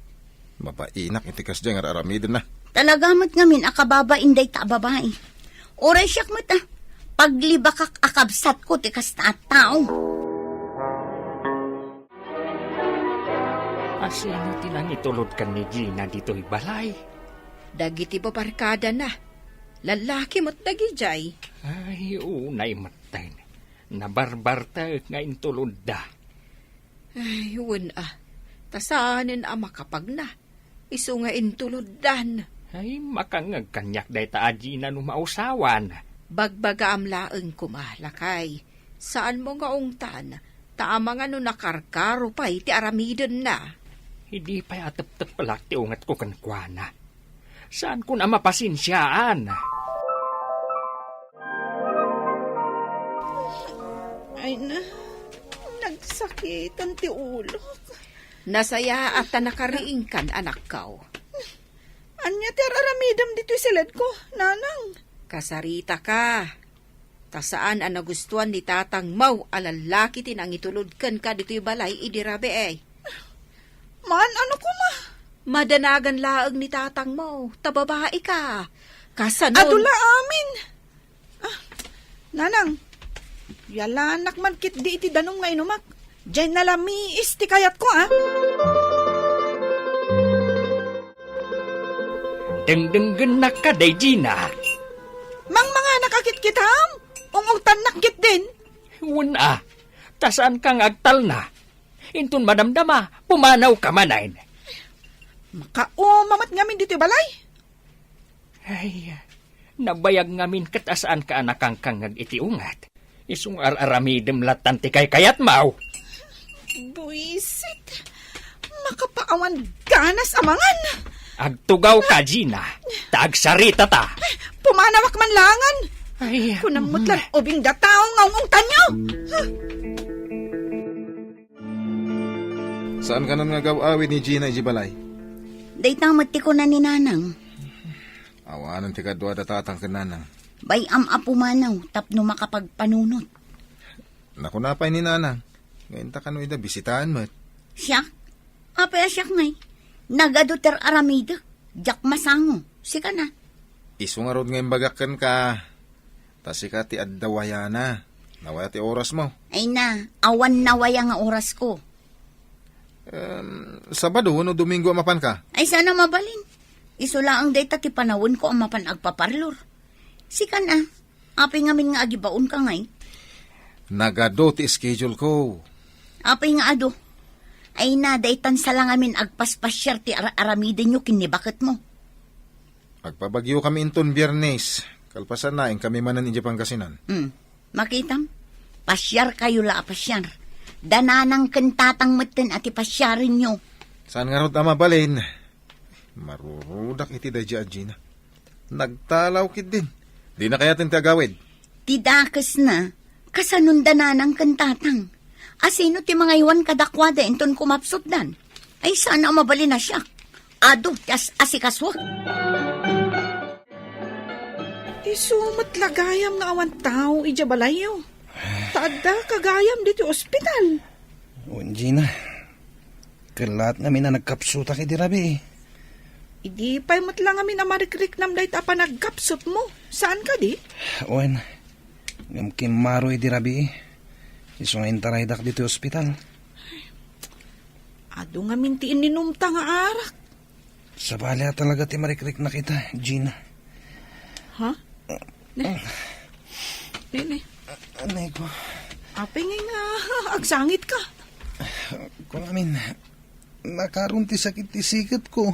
Mabainak iti kasdiay nga ar-aramidenna. Talaga met ngamin a kababain dayta a babai. Uray siak met a, paglibakak a kabsatko ti kasta a tao. Asino ti nangitulod ken ni Gina ditoy balay? Dagiti babarkadana. Lallaki met dagidiay. Ay, unay metten. Nabarbartek nga intulodda. Ay, wen a. Ta saanen a makapagna. Isu nga intuloddan. Ay, makangngeg kaniak dayta a Gina no mausawan. Bagbagaam laeng koma, lakay. Saanmo nga ungtan, ta amangan no nakarkaro pay ti aramidenna. Idi pay a teptepelak ti ungetko kenkuana. Saankon a mapasensiaan. Ay na. Nagsakiten ti ulok. Nasayaat ta nakariingkan, anakko. Ania ti ar-aramidem ditoy siledko, nanang? Kasaritaka. Ta saan a nagustuan ni tatangmo a lallaki ti nangitulod kenka ditoy balay idi rabii. Maan, ano koma? Madanagan laeng ni tatangmo, ta babaika. Kasano? Adu la amin. Ah, nanang, yalanak man ketdi iti danum nga inumak. Diay nalamiis ti kayatko, ah. Dengdenggennak kadi, Gina. Mangmanganak a kitkitam? Ungungtannak ketdin? Wen a, ta saanka nga agtalna. Inton madamdama, pumanawka manen. Makauma met ngamin ditoy balay. Ay, nabayag ngamin ket a saanka a nakangkangngeg iti unget. Isu nga ar-aramidem lattan ti kaykayatmo. Buisit. Makapaawan ganas a mangan. Agtugawka, Gina, ta agsaritata. Pumanawak man laengen. Ay, kunam met mm. Lan ubing da tao nga ungungtanyo. Saankanon nga agaw-awid ni Gina idiay balay? Dayta met ti kuna ni Nanang. Awanen ti kaduada tatang ken nanang. Bay-am a pumanaw tapno makapagpanunot. Nakuna pay ni nanang, nga inta kano ida bisitaen met. Siak? Apay a siak ngay? Nagadu ti ar-aramidek. Diak masango. Sika na. Isu ngarud nga imbagak kenka, ta sika ti adda wayana. Nawaya ti orasmo. Ay na, awan nawaya nga orasko. Em, Sabado wenno Domingo a mapanka? Ay, saan a mabalin. Isu laeng dayta ti panawenko a mapan agpaparlor. Sika na, apay ngamin nga agibaonka ngay? Nagadu ti scheduleko. Apay nga adu? Ay na, daytan sa la ngamin agpaspasiar ti ar-aramidenyo ken ni baketmo. Agpabagiokami inton Biernes. Kalpasanna, inkami manen idiay Pangasinan. Hmm. Makitam? Pasiarkayo la a pasiar. Da nanang ken tatang metten a ti pasiarenyo. Saan ngarud a mabalin? Marurudak iti daydiay a Gina. Nagtalaw ketdin. Dina kayaten ti agawid. Ti dakesna, kasanon da nanang ken tatang? A sino ti mangaywan kadakuada inton kumapsutdan? Ay, saan a mabalin a siak. Adu ti as-asikasuak. Isu met la gayam nga awan tao idiay balayyo. Ta addaka gayam ditoy ospital. Wen, Gina. Kellat ngamin a nagkapsutak idi rabii. Idi pay met la ngamin a marikriknam dayta a panagkapsutmo. Saan kadi? Wen, ngem kimmaro idi rabii. Isu nga intaraydak ditoy ospital. Adu ngamin ti ininumta nga arak. Sabali a talaga ti marikriknak ita, Gina. Ha? Ne? Ne, ne? Anay ko. Apay ngay nga agsangitka? Kung amin, nakaron ti sakit ti siketko.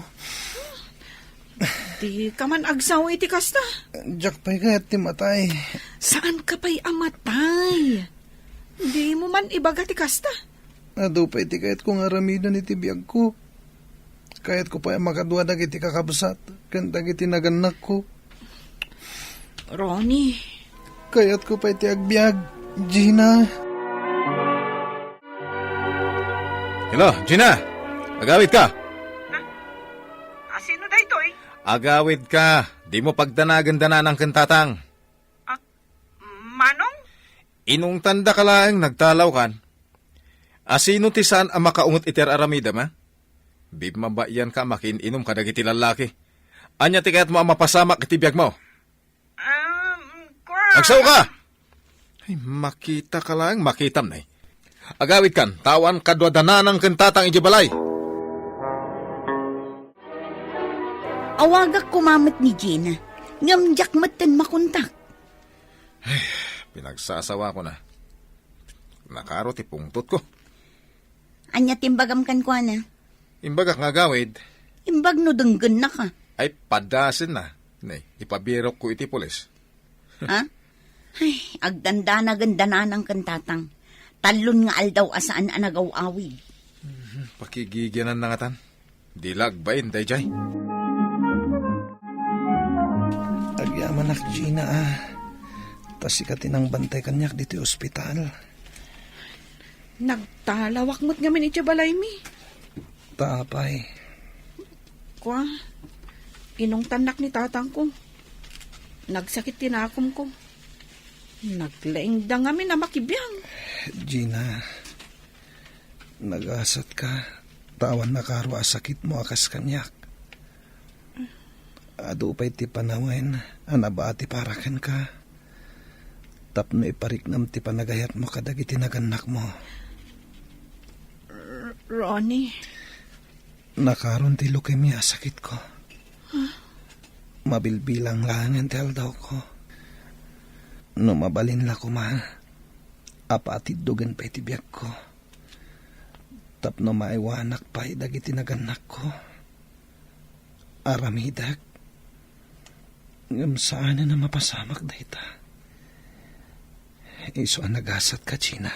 Dika man agsaw iti kasta? Diak pay kayat ti matay. Saanka pay a matay? Dimo man ibaga ti kasta? Adu pay ti kayatko nga aramiden iti biagko. Kayatko pay a makadua dagiti kakabsat ken dagiti nagannakko. Ronnie. Kayatko pay ti agbiag, Gina. Hello, Gina! Agawidka! A sino daytoy? Agawidka. Dimo pagdanagen da nanang ken tatang. Ah, Manong? Inungtandaka laeng nagtalawkan. A sino ti saan a makaunget iti ar-aramidem, a? Bimmabaianka a makiin-inum kadagiti lallaki. Ania ti kayatmo a mapasamak iti biagmo? Um, kua- Agsaoka! Ay, makitaka laeng, makitam, nay. Agawidkan, ta awan kadua da nanang ken tatang idiay balay. Awagak koma met ni Gina, ngem diak metten makontak. Ay, pinagsasawakon a. Nakaro ti pungtotko. Ania ti imbagam kenkuana? Imbagak nga agawid. Imbag no denggennaka. Ay, padasenna. Ne, ipabirokko iti pulis. Ha? Ay, agdandanagen da nanang ken tatang. Tallon nga aldaw a saan a nagaw-awid. Mhm, pakigigianan na ngatan. Di la agbain daydiay. Agyamanak, Gina, a. Ta sika ti nangbantay kaniak ditoy ospital. Nagtalawak met ngamin iti balaymi. Ta apay? Kua, inungtannak ni tatangko. Nagsakit ti nakomko. Naglaingda ngamin a makibiang. Gina, nagasatka, ta awan nakaro a sakitmo a kas kaniak. Adu pay ti panawen a nabati para kenka tapno ipariknam ti panagayatmo kadagiti nagannakmo. R-, Ronnie. Nakaron ti leukemia a sakitko. Mabilbilang laengen ti aldawko. No mabalin la koma, apatiddogen pay ti biagko. Tapno maiwanak pay dagiti nagannakko. Aramidek. Ngem saanen a mapasamak dayta. Isu a nagasatka, Gina.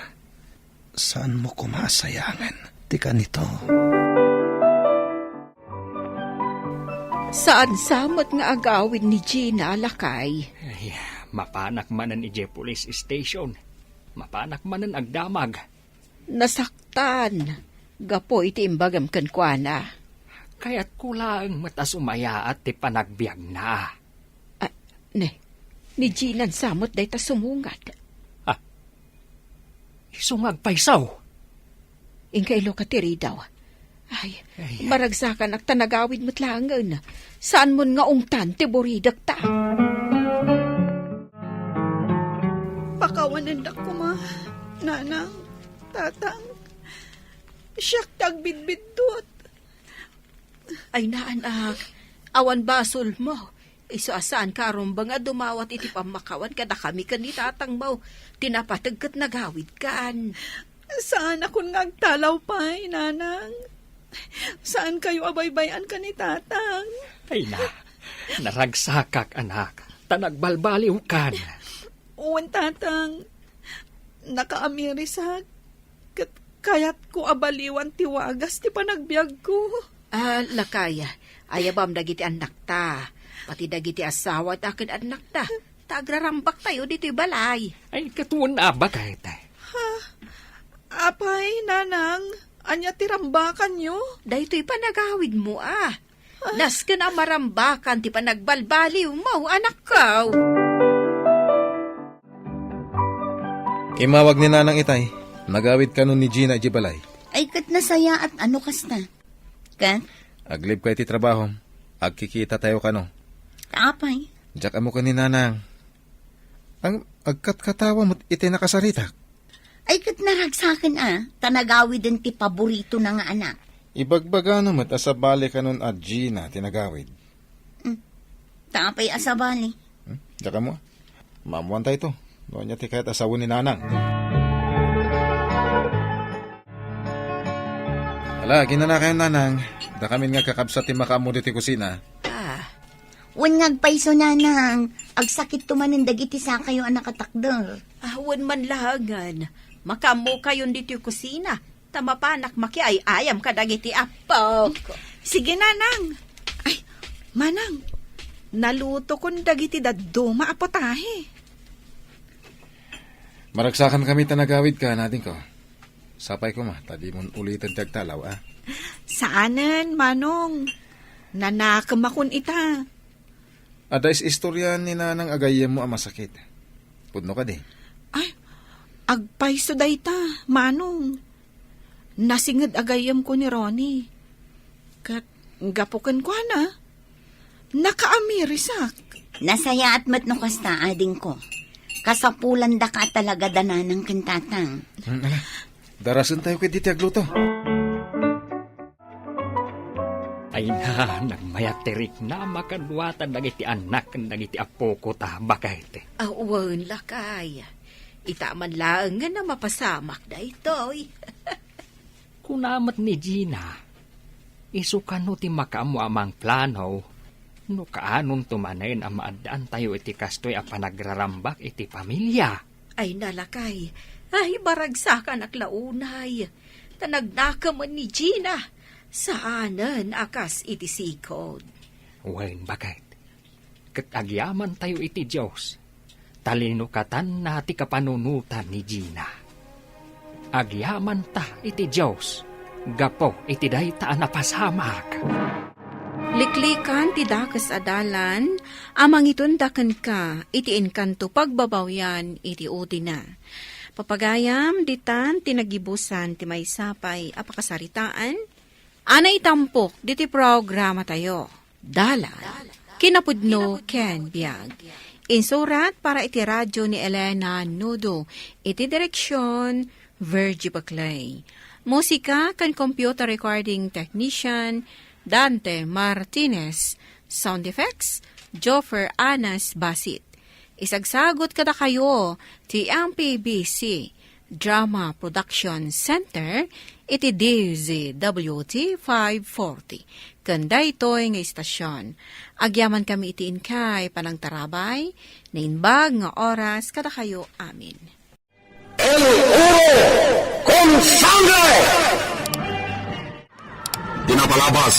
Saanmo koma a sayangen ti kanito. Saan sa met nga agawid ni Gina, lakay. Ay, mapanak manen idiay police station. Mapanak manen agdamag. Nasaktan gapu iti imbagam kenkuana. Kayatko laeng met a sumayaat ti panagbiagna. Ah, ne, ni Gina sa met dayta sumungad. Ah, isu nga agpayso. Inka iluka ti ridaw. Ay, ay, ay. Maragsakanak ta nagawid met laengen. Saanmon nga ungtan ti buridekta. Pakawanendak koma, Nanang, Tatang. Siak ti agbidbiddut. Ay, naanak, awan basolmo. Isu a saanka a rumbeng a dumawat iti pammakawan kadakami ken ni tatangmo. Ti napateg ket nagawidkan. Saanakon nga agtalaw pay, Nanang. Saankayo a baybay-an ken ni Tatang. Ay na, naragsakak, anak, ta nagbalbaliwkan. Wen, Tatang. Nakaamirisak. Ket kayatko a baliwan ti wagas ti panagbiagko. Ah, lakay, ayabam dagiti annakta, pati dagiti asawa ta ken annakta, ta agrarambaktayo ditoy balay. Ay, ket wen a, baket. Ha? Apay, Nanang, ania ti rambakanyo? Daytoy panagawidmo, a. Nasken a marambakan ti panagbalbaliwmo, anakko. Immawag ni Nanang itay. Nagawid kanon ni Gina idiay balay. Ay, ket nasayaat a no kasta. Ket? Aglibka iti trabahom. Agkikitatayo kano. Apay? Diak ammo ken ni Nanang. Ang agkatkatawa met iti nakasaritak. Ay, ket naragsaken a, ta nagawiden ti paboritona nga anak. Ibagbagana met a sabali kanon a Gina ti nagawid. Hmm. Ta apay a sabali? Hmm? Diak ammo. Maammoantayto. No ania ti kayat a sawen ni Nanang. Ala, aginana kayo, Nanang. Dakamin nga kakabsat ti makaammo ditoy kusina. Ah. Wen nga agpayso, Nanang. Agsakitto manen dagiti sakayo a nakatakder. Ah, wen man laengen. Makaammokayon ditoy kusina. Ta mapanak makiay-ayam kadagiti appok. Sige, Nanang. Ay, Manang, nalutokon dagiti dadduma a putahe. Maragsakankami ta nagawidka, adingko. Sapay koma, ta dimon uliten ti agtalaw, a? Saanen, Manong. Nanakemakon ita. Adda is-istoriaan ni Nanang a gayyemmo a masakit. Pudno kadi? Ay, agpayso dayta, Manong. Nasinged a gayyemko ni Ronnie. Ket gapu kenkuana, nakaamirisak. Nasayaat met no kasta, adingko. Kasapulandaka a talaga da Nanang ken Tatang. Hmm, ala. Darasentayo ketdi ti agluto. Ay na, nagmayat ti riknama kaduata dagiti annak ken dagiti appoko ta, baket. Awan, lakay. Ita man laengen a mapasamak daytoy. Kuna met ni Gina, isu kano ti makaammo a mangplano no kaanonto manen a maaddaantayo iti kastoy a panagrarambak iti pamilia. Ay, nalakay. Ay, maragsakanak la unay. Ta nagnakemen ni Gina. Saanen a kas iti sikod. Wen, baket. Ket agyamantayo iti Dios. Ta linukatanna ti kapanunotan ni Gina. Agyamanta iti Dios gapu iti dayta a napasamak. Liklikan ti dakes a dalan a mangitunda kenka iti enkanto pagbabawian iti udina. Papagayam, ditan ti nagibusan ti maysa pay a pakasaritaan a naitampok ditoy programatayo. Dalan, kinapudno ken biag. Insurat para iti radio ni Elena Nudo, iti direksion Virgie Baclay. Musika ken computer recording technician Dante Martinez. Sound effects, Joffer Anas Basit. Isagsagut kadakayo ti M P B C Drama Production Center iti D Z W T five forty. Ken daytoy nga istasion, agyamankami iti inkay panangtarabay, naimbag nga oras kadakayo amin. El Oro con Sangre! Ti napalabas,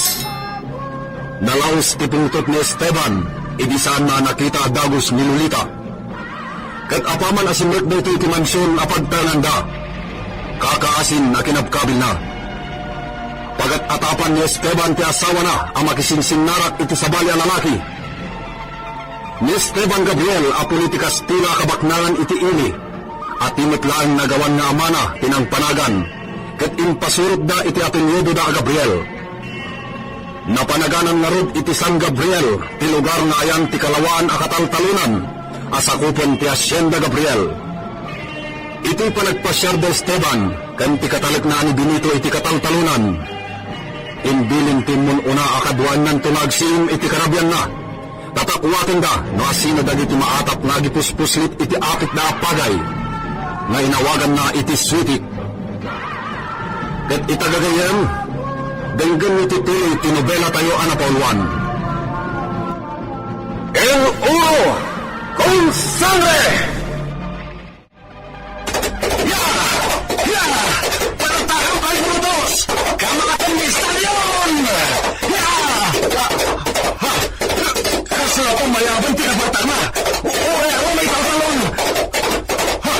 nalaus ti pungtot ni Esteban idi saanna a nakita a dagus ni Lolita. Ket apaman a simmekda iti mansion a pagtaenganda, kakaasin a kinabkabilna. Pagat-atapan ni Esteban ti asawana a makisinsinnarat iti sabali a lalaki. Ni Esteban Gabriel a puli ti Kastila a kabaknangan iti ili, a ti met laeng nagawan nga amana ti nangpanagan, ket impasurotda iti apelyidoda a Gabriel. Napanaganan ngarud iti San Gabriel ti lugar nga ayan ti kalawaan a kataltalonan a sakupen ti Hacienda Gabriel. Iti panagpasiar da Esteban ken ti katalekna a ni Benito iti kataltalonan, imbilin ti immun-una a kaduaennanto nga agsiim iti karabianna. Tatakuatenda no asino dagiti maatap nga agipuspuslit iti apitda a pagay nga inawaganna iti suitik. Ket ita gagayyem, denggenyo ti tuloy ti nobelatayo a napauluan. El Oro con Sangre! Ya! Ya! Paratahang kay Brutus! Kamakaten ni Stallion! Ya! Ha! Ha! Kasla ko mayaban ti nabatang na! O, o, o, may tatalon! Ha!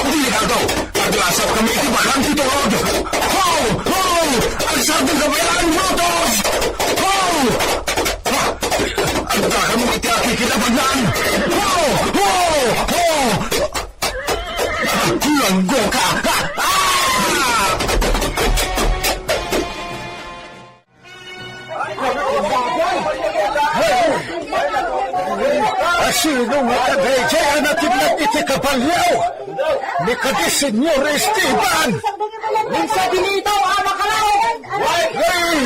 Di na daw! Aglasap kami iti bakang ti turod! Ho! Ho! Agsardeng ka pay laeng, Brutus! Ho! Ha! Agdakam iti akikinabangan! Ho! Ho! Ho! Langgo ka! Ah! Asino nga kadaydiay a natimnak iti kabalio? Ni kadi Señor Esteban! Ni Benito a makalaw! Ay, ay,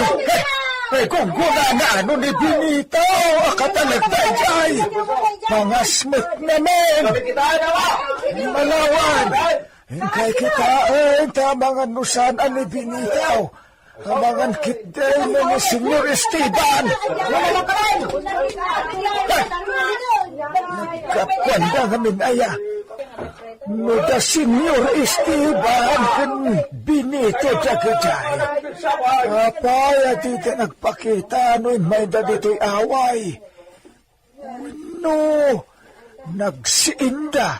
ay, gunggonana no ni Benito a katalek daydiay. Pangasmet namin. Malawan. Inkay kitaen ta amangan no saan a ni Benito. Amangan ketdi no ni Señor Esteban. Naggapuanda ngamin aya. No da Señor Esteban ken Benito dagitoy. Apay a dida nagpakita no immayda ditoy away? Wenno, nagsiinda,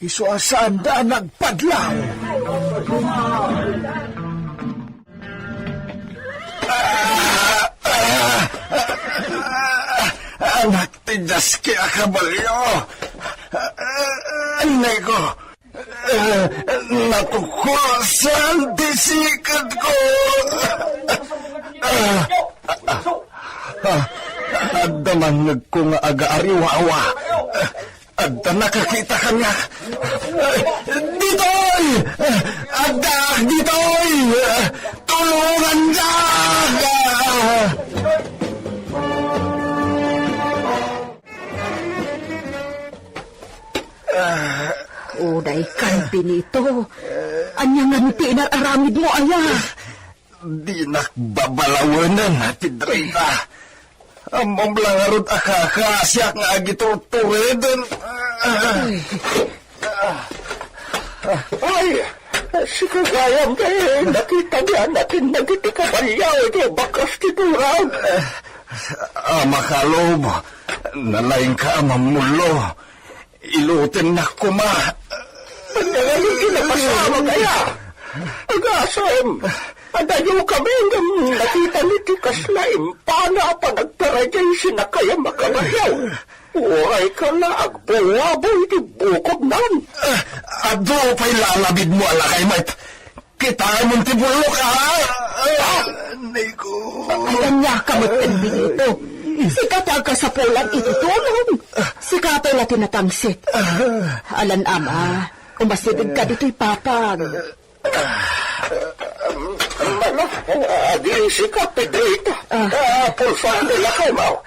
isu a saanda a nagpadlaw. Anak ti diaski a kabalio. Anneko, natukulasan ti sikadko. Ah, adda mangngegko nga agaariwawa. Adda nakakita kaniak. Ditoy! Addaak ditoy! Tulongandak! Ah. Uray kan, Benito. Ania ngarud ti inar-aramidmo aya? Dinak babalawenen ti Drita. Ammom la ngarud a kakaasiak nga agiturtureden. Ay, sika gayam, eh, nakita mi a natin dagiti kabalio iti bakas ti turag. Ama Kalob, nalaingka a mammullo. Ilutennak koma. Ania ngamin ti napasamak aya? Agasem, adayo kami ngem nakitami ti kasla impana a panagtarayay sinakayam a kabayo. Uray ka la agbuwabaw iti bukod nan. Ah, adu pay la a labidmo a lakay met. Kitaem ti bulok, ha? Ah, Nico. Ay, ania ka met ken Benito? Sika ti agkasapulan iti tulong. Sika pay la ti natangsit. Alan ama, umasideg ka ditoy papag. Mano, adi sika, Pedrita. Ah. Ah, por favor, lakay mo.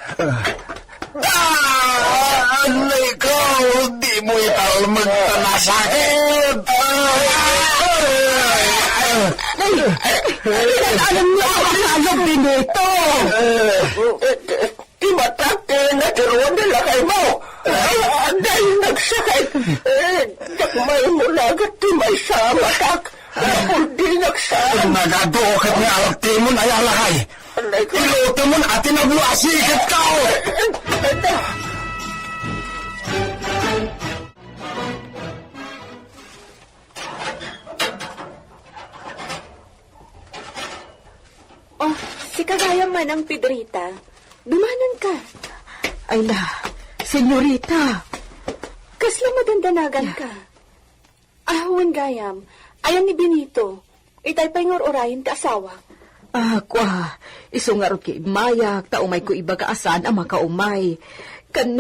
Ah, anay ko, di mo italmag ta nasakit. Ay, alam niya ang alam, Benito. Ti matak ti natiruan ni lakay mo. Ay, dahil nagsakit. Eh, dakmay mo lagat ti maysa a matak. Apul di nagsakit. Nagadu ket nga altimon ay alakay. Anay ko. Iluto mo na ati na buwasi ket tao. Oh, sika gayam manang Pedrita. Dumanon ka. Ay na, senyorita. Kasla madandanagan ka? Ah, wen gayam. Ayan ni Benito. Itay pay nga ur-urayen ti asawa. Ah, kua, isu ngarud ti immayak, ta umayko ibaga a saan a makaumay. Ken,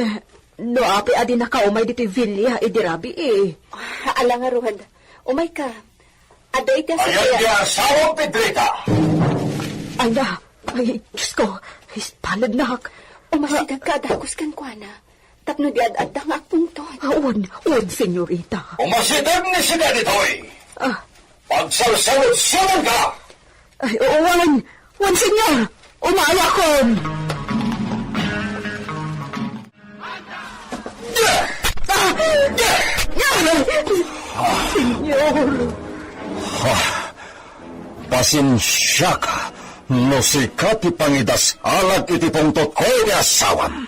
no apay a di nakaumay ditoy villa idi rabii. Ah, ala ngarud. Umayka. Adda iti ayan ti asawam, Pedrita. Ay na, ay, Diyos ko, ispalagnak. Umasideg ka a dagus kenkuana, tapno di ad-adda nga agpungtot. Ah, wen, wen, senyorita. Umasideg ni sika ditoy. Ah. Pagsalsaludsodan ka. Ay, wen, wen, senyor. Umayakon. Senyor! Ha, pasensiaka no sika ti pangidasalak iti pungtotko iti asawam.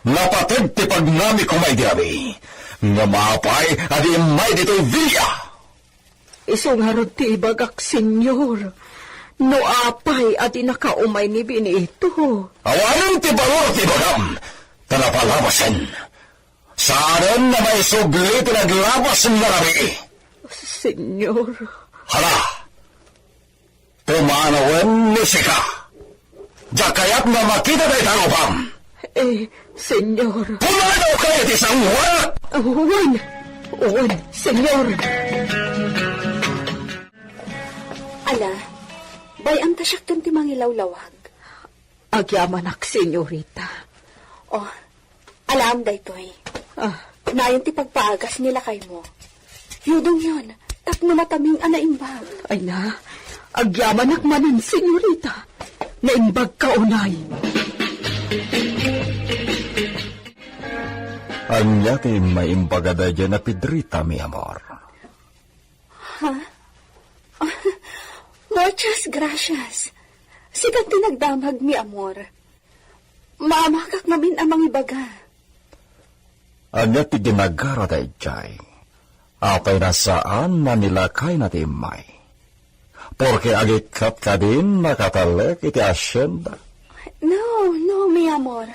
Napateg ti pagnamik idi rabii, ngem apay a di immay ditoy villa? Isu ngarud ti ibagak, senyor. No apay a di nakaumay ni Benito? Awanen ti balor ti ibagam, ta napalabasen. Saanen a maisubli ti naglabas nga rabii. Senyor. Hala, pumanawen ni sika. Diak kayat nga makita dayta rupam. Eh, senyor. Pumanaw ka iti sanguanak! Wen, wen, senyor. Ala, bay-am ta siakton ti mangilawlawag. Agyamanak, senyorita. Oh, alaem daytoy. Ah. Nayon ti pagpaagas ni lakaymo. Yudongyon, tapno mataming a naimbag. Ay na, agyamanak manen, senyorita. Naimbag ka unay. Ania ti maimbag a daydiay a Pedrita, mi amor? Ha? Muchas gracias. Sika ti nagdamag, mi amor. Maamakak ngamin a mangibaga. Ania ti ginagara daydiay? Apay a saan a ni lakayna ti immay? Porke agikkat kadin nakatalek iti asienda? No, no, mi amor.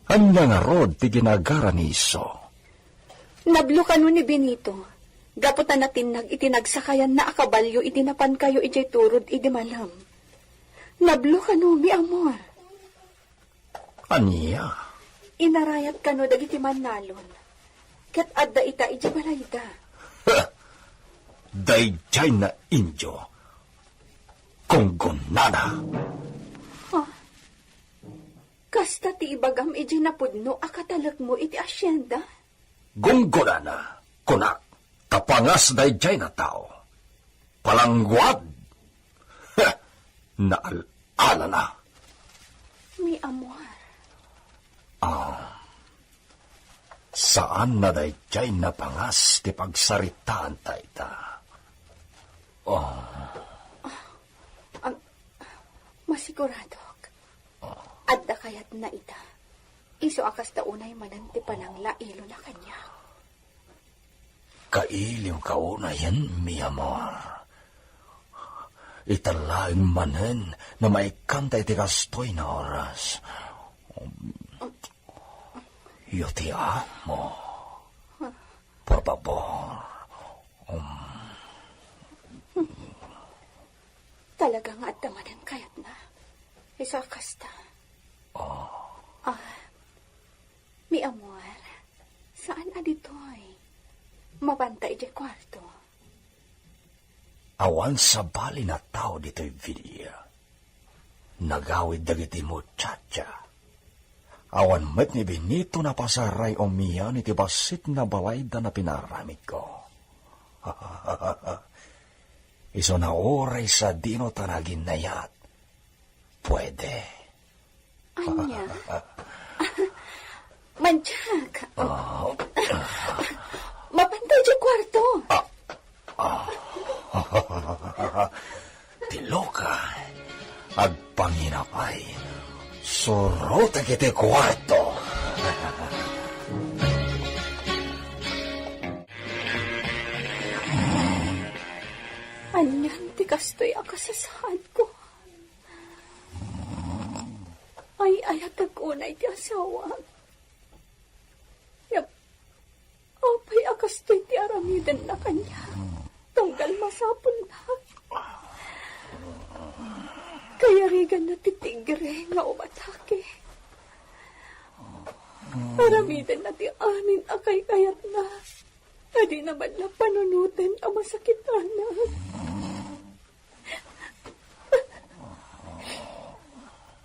Ania ngarud ti ginagara ni Iso? Nablo kano ni Benito, gapu ta natinnag iti nagsakayanna a kabalio idi napankayo idiay turod idi malem. Nablo kano, mi amor. Ania? Inarayat kano dagiti mannalon, ket adda ita idiay balayda. Daydiay a Indio, gunggonana. Ha? Kasta ti ibagam idiay napudno a katalekmo iti asienda? Gunggonana, kunak, ta pangas daydiay a tao. Palangguad! Heh! Naal-alana. Mi amor. Ah, saan a daydiay a pangas ti pagsaritaan ta ita. Oh. Am-, masiguradok. Adda kayatna ita. Isu a kasta unay manen ti pananglailona kaniak. Agkailimka unayen, mi amor. Ita laeng manen no maikkan ta iti kastoy nga oras. Yo ti amo. Por favor. Um. Talaga nga adda manen kayatna. Isu a kasta. Ah. Ah, mi amor, saan a ditoy. Mabanta idiay kuarto. Awan sabali a tao ditoy villa. Nagawid dagiti muchacha. Awan met ni Benito a pasaray umian iti bassit nga balayda a pinaramidko. Isuna uray sadino ta naginayat. Pwede. Ania? Mandiak. Ah. Mabanta idiay kuarto. Ah. Ah. Ti loka, agpangina pay. Surotek iti kuarto. Anian ti kastoy a kasasaadko? Ay-ayatek unay ti asawak. Ngem apay a kastoy ti aramidenna kaniak? Tunggal masapulna. Kayariganna ti tigre nga umatake. Aramidenna ti amin a kaykayatna. Adina man la panunoten a masakitanak.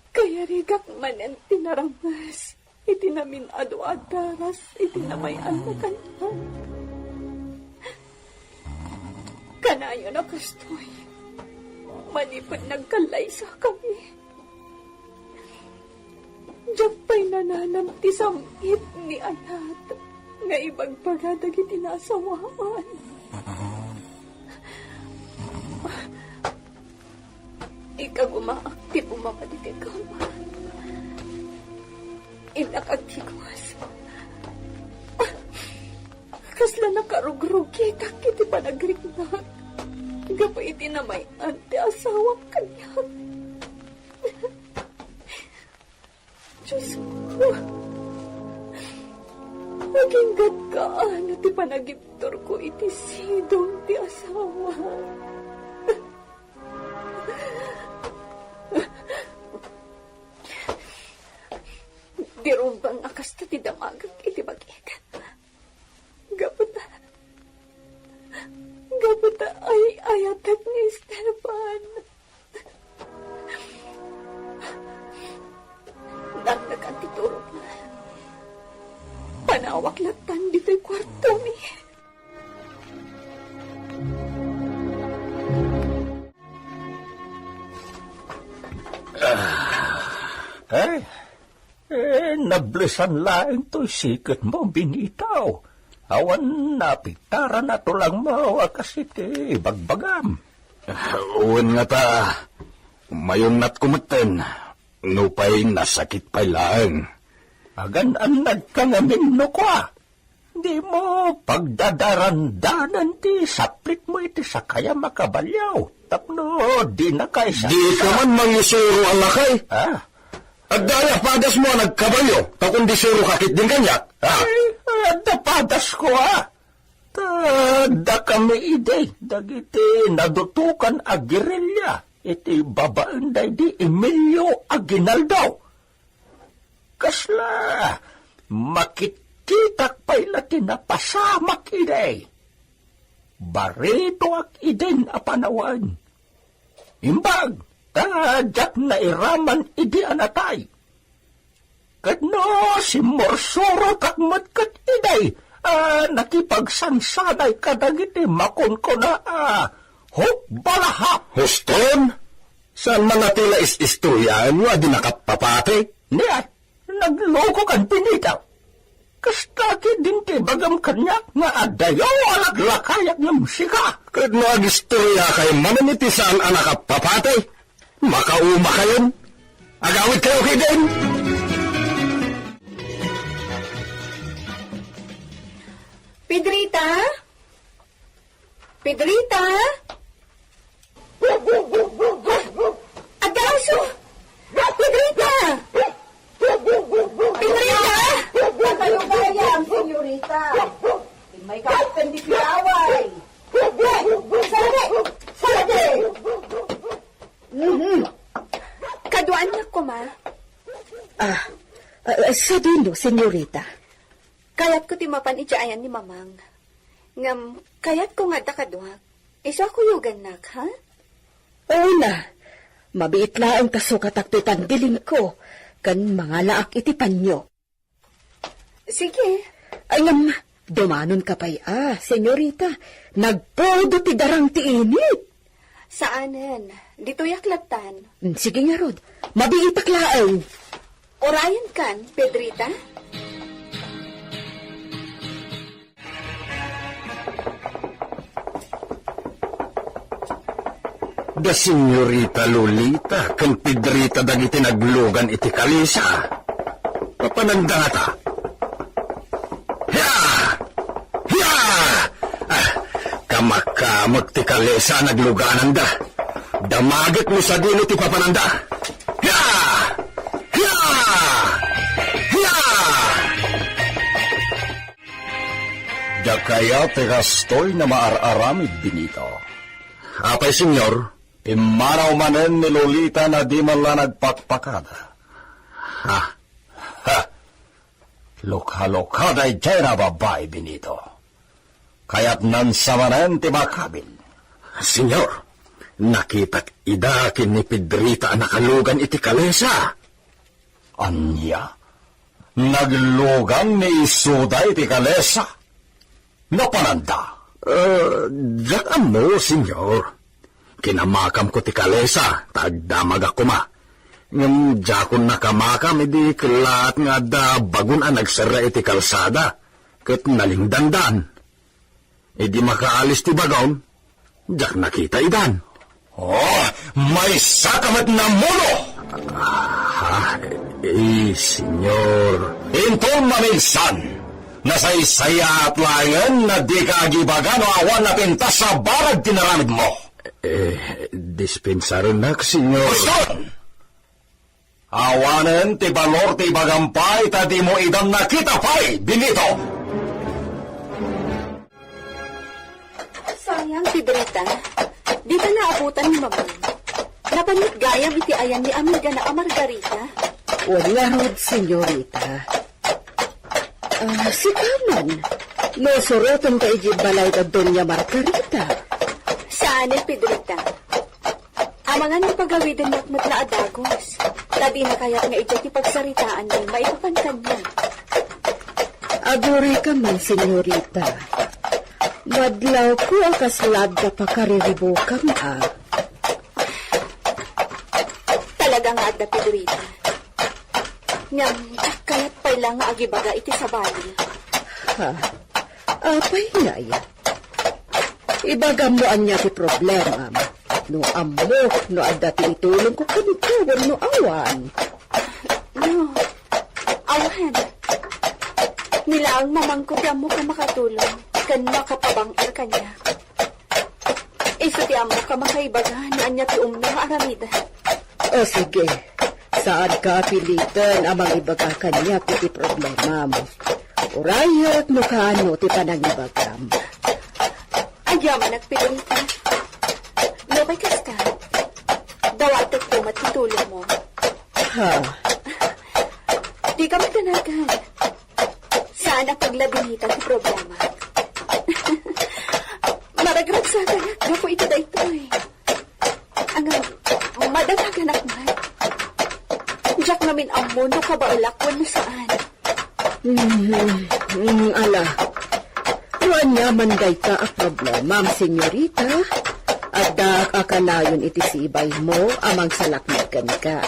Kayarigak manen ti narames iti namin-adu a daras iti namay-anna kaniak. Kanayon a kastoy, manipud nagkallaysakami. Diak pay nananam ti sam-it ni Anat nga ibagbaga dagiti naasawaan. Ikagumaak ti bumabad iti kama. Innak agtigas. Kasla nakarugrugitak iti panagriknak gapu iti namay-an ti asawak kaniak. Diosko, aginggatka no ti panagibturko iti sidong ti asawa. Di rumbeng a kasta ti damagek iti bagik. Gapu ta, gapu ta ay-ayatek ni Stefan. Nangnekan ti turogna. Panawak lattan ditoy kuartomi. Ah, eh, eh, nablesan laeng toy siketmo, Benito. Awan napitaran a tulangmo a kas iti bagbagam. Ah, wen ngata, mayunnatko metten, nupay nasakit pay laeng. Agan-annadka ngamin no kua. Dimo pagdadarandanen ti saplitmo iti sakayam a kabalio tapno dinaka isaksa. Dika man mangisuro a lakay. Ah? Adda aya padasmo a nagkabalio, ta kundi suroka ketdin kaniak? Ah? Ay, adda padasko, ah. Ta adda kami idi dagiti nadutokan a gerilya iti babaen daydi Emilio Aguinaldo. Kasla makitkitak pay la ti napasamak idi. Baritoak idin a panawen. Imbag ta diak nairaman idi a natay. Ket no simmursurotak met ket idi a nakipagsansanay kadagiti makunkuna a hukbalahap. Huston? Saan man a ti la is-istoryaen nga adda nakapapati? Ni, naglokokan, Benito. Kasta ketdin ti ibagam kaniak nga adayo a laglakayak ngem sika. Ket no agistorya kay manen iti saan a nakapapati, makauma kayon. Agawid kayo ketdin. Pedrita? Pedrita? Adda aso! Pedrita! Pedrita! Kayo gayam, senyorita. Immay ka ken di piaway. Sade! Sade! Mhm. Kaduaan nga kuma. Ah, ah, sadino, senyorita? Kayatko ti mapan idiay ayan ni Mamang. Ngem, kayatko nga adda kaduak. Isu a kuyogannak, ha? Una, mabiit laeng ta sukatak ti pandilinko, ken mangalaak iti panyo. Sige. Ay, ngem, dumanonka pay a, senyorita. Nagpudo ti darang ti init. Saanen. Ditoyak lattan. Mm, sige ngarud. Mabiitak laeng. Urayenkan, Pedrita? Da Senyorita Lolita ken Pedrita dagiti naglugan iti kalesa. Papananda ngata. Hia! Hia! Ah, kamakamek ti kalesa a naglugananda. Damaget no sadino ti papananda. Hia! Hia! Hia! Dakayo ti kastoy nga maar-aramid, Benito. Apay, Senyor? Pimmanaw manen ni Lolita nga di man la nagpakpakada. Ha? Ha! Lukalukada idiay a babai, Benito. Kayatnansa manen ti makabil. Senyor, nakitak ida ken ni Pedrita a nakalugan iti kalesa. Ania? Naglugan ni isuda iti kalesa? Napananda? Ah, diak ammo, Senyor. Kinamakamko ti kalesa, ta agdamagak koma. Ngem diakon nakamakam idi kellaat nga adda bagun a nagserrek iti kalsada, ket nalingdandan. Idi makaalis ti bagun, diak nakita idan. Oh, maysaka met nammuno! Ah, eh, Senyor. Inton maminsan, nasaysayaat laengen nga dika agibaga no awan a pintas a baleg ti naramidmo. Eh, dispensarennak, Senyor. Uston! Awanen ti balor ti ibagam pay ta dimo idan nakita pay, Benito! Sayang, Pedrita. Dika naabutan ni Mamang. Napan met gayam iti ayan ni amigana a Margarita. Wen ngarud, senyorita. Ah, sika man, no surotenka idiay balay da Doña Margarita. Saanen, Pedrita. Amangan nga pagawidennak met la a dagus. Ta dina kayat nga idiay ti pagsaritaanmi maipapan kaniak. Agurika man, senyorita. Madlawko a kasla adda pakariribukam a. Talaga nga adda, Pedrita. Ngem, kayat pay la nga agibaga iti sabali. Ha? Apay ngay? Ibagam no ania ti problemam. No ammok no adda ti itulongko kenka wenno awan. No, awan. Ni laeng mamangko ti ammok a makatulong ken makapabang-ir kaniak. Isu ti ammok a makaibaga no ania ti umno nga aramiden. O sige, saanka a piliten a mangibaga kaniak iti problemam. Urayek no kaano ti panangibagam. Agyamanak, Pedrita. No kay kasta, dawatek met ti tulongmo. Ha? Dika madanagan. Saan a paglabinita ti problema. Maragragsakanak gapu iti daytoy. Ngem, madanaganak man. Diak ngamin ammo no kabaelak wenno saan. Mm, mm, ala. No ania man dayta a problemam, senyorita, addaak a kanayon iti sibaymo a mangsalaknib kenka.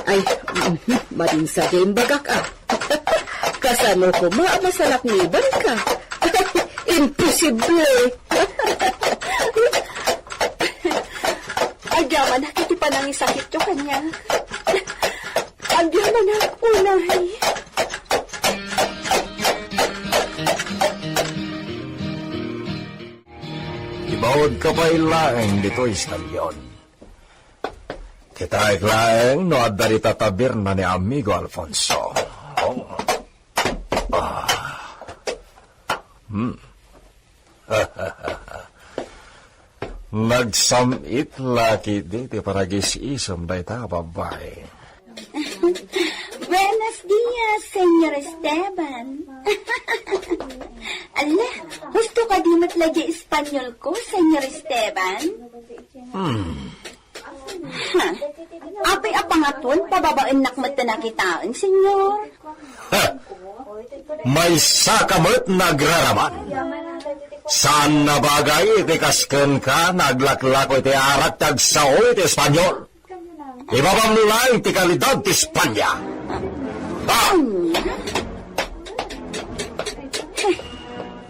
Ay, mhm, madin sa imbagak a. Kasano koma a masalaknibanka? Imposible! Agyamanak iti panangisakityo kaniak. Agyamanak, unay. Bawodka pay laeng ditoy estalyon. Kitaek laeng no adda dita tabirna ni Amigo Alfonso. Oh. Ah. Hmm. Nagsam-it la ketdi ti panagis-isom dayta a babbai. Buenos dias, Señor Esteban. Ala, husto kadi met la diay Espanyolko, Señor Esteban? Hmm. Ha? Apay a pangaton, pababaennak met ti nakitaen, Señor? Ha! Maysaka met nga agraraman. Saan a bagay iti kas kenka nga aglaklako iti arak ti agsao iti Espanyol. Ibabam laeng ti kalidad ti Espanya. Ah!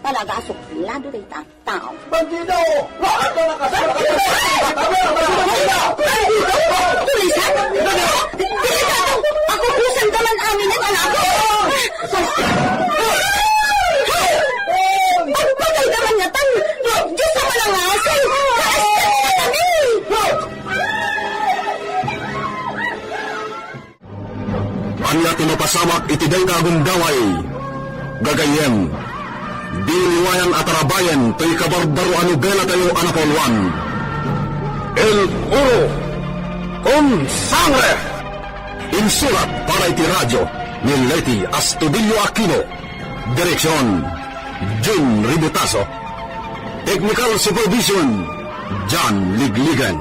Talaga a suplado dayta a tao. Bandido! Bakit ka nakasal? Bandido! Bandido! Tulisan! Delikado! Ako, kusan ka man aminen, anak ko! Agpatay ka man ngatan! Diyos a manangasay! Kaaskan ka kami! Ania ti mapasamak iti dayta a gundaway? Gagayyem, di liwayan a tarabayen toy kabarbaro a nobelatayo a napauluan. El Oro con Sangre! Insurat para iti radio ni Leti Astudillo Aquino. Direksyon, Jun Ributaso. Technical Supervision, John Ligligan.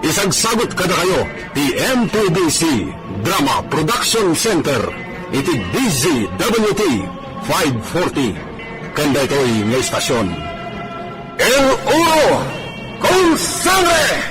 Isagsagut kadakayo ti M P B C Drama Production Center iti D Z W T five forty. Ken daytoy nga istasyon, El Oro con Sangre!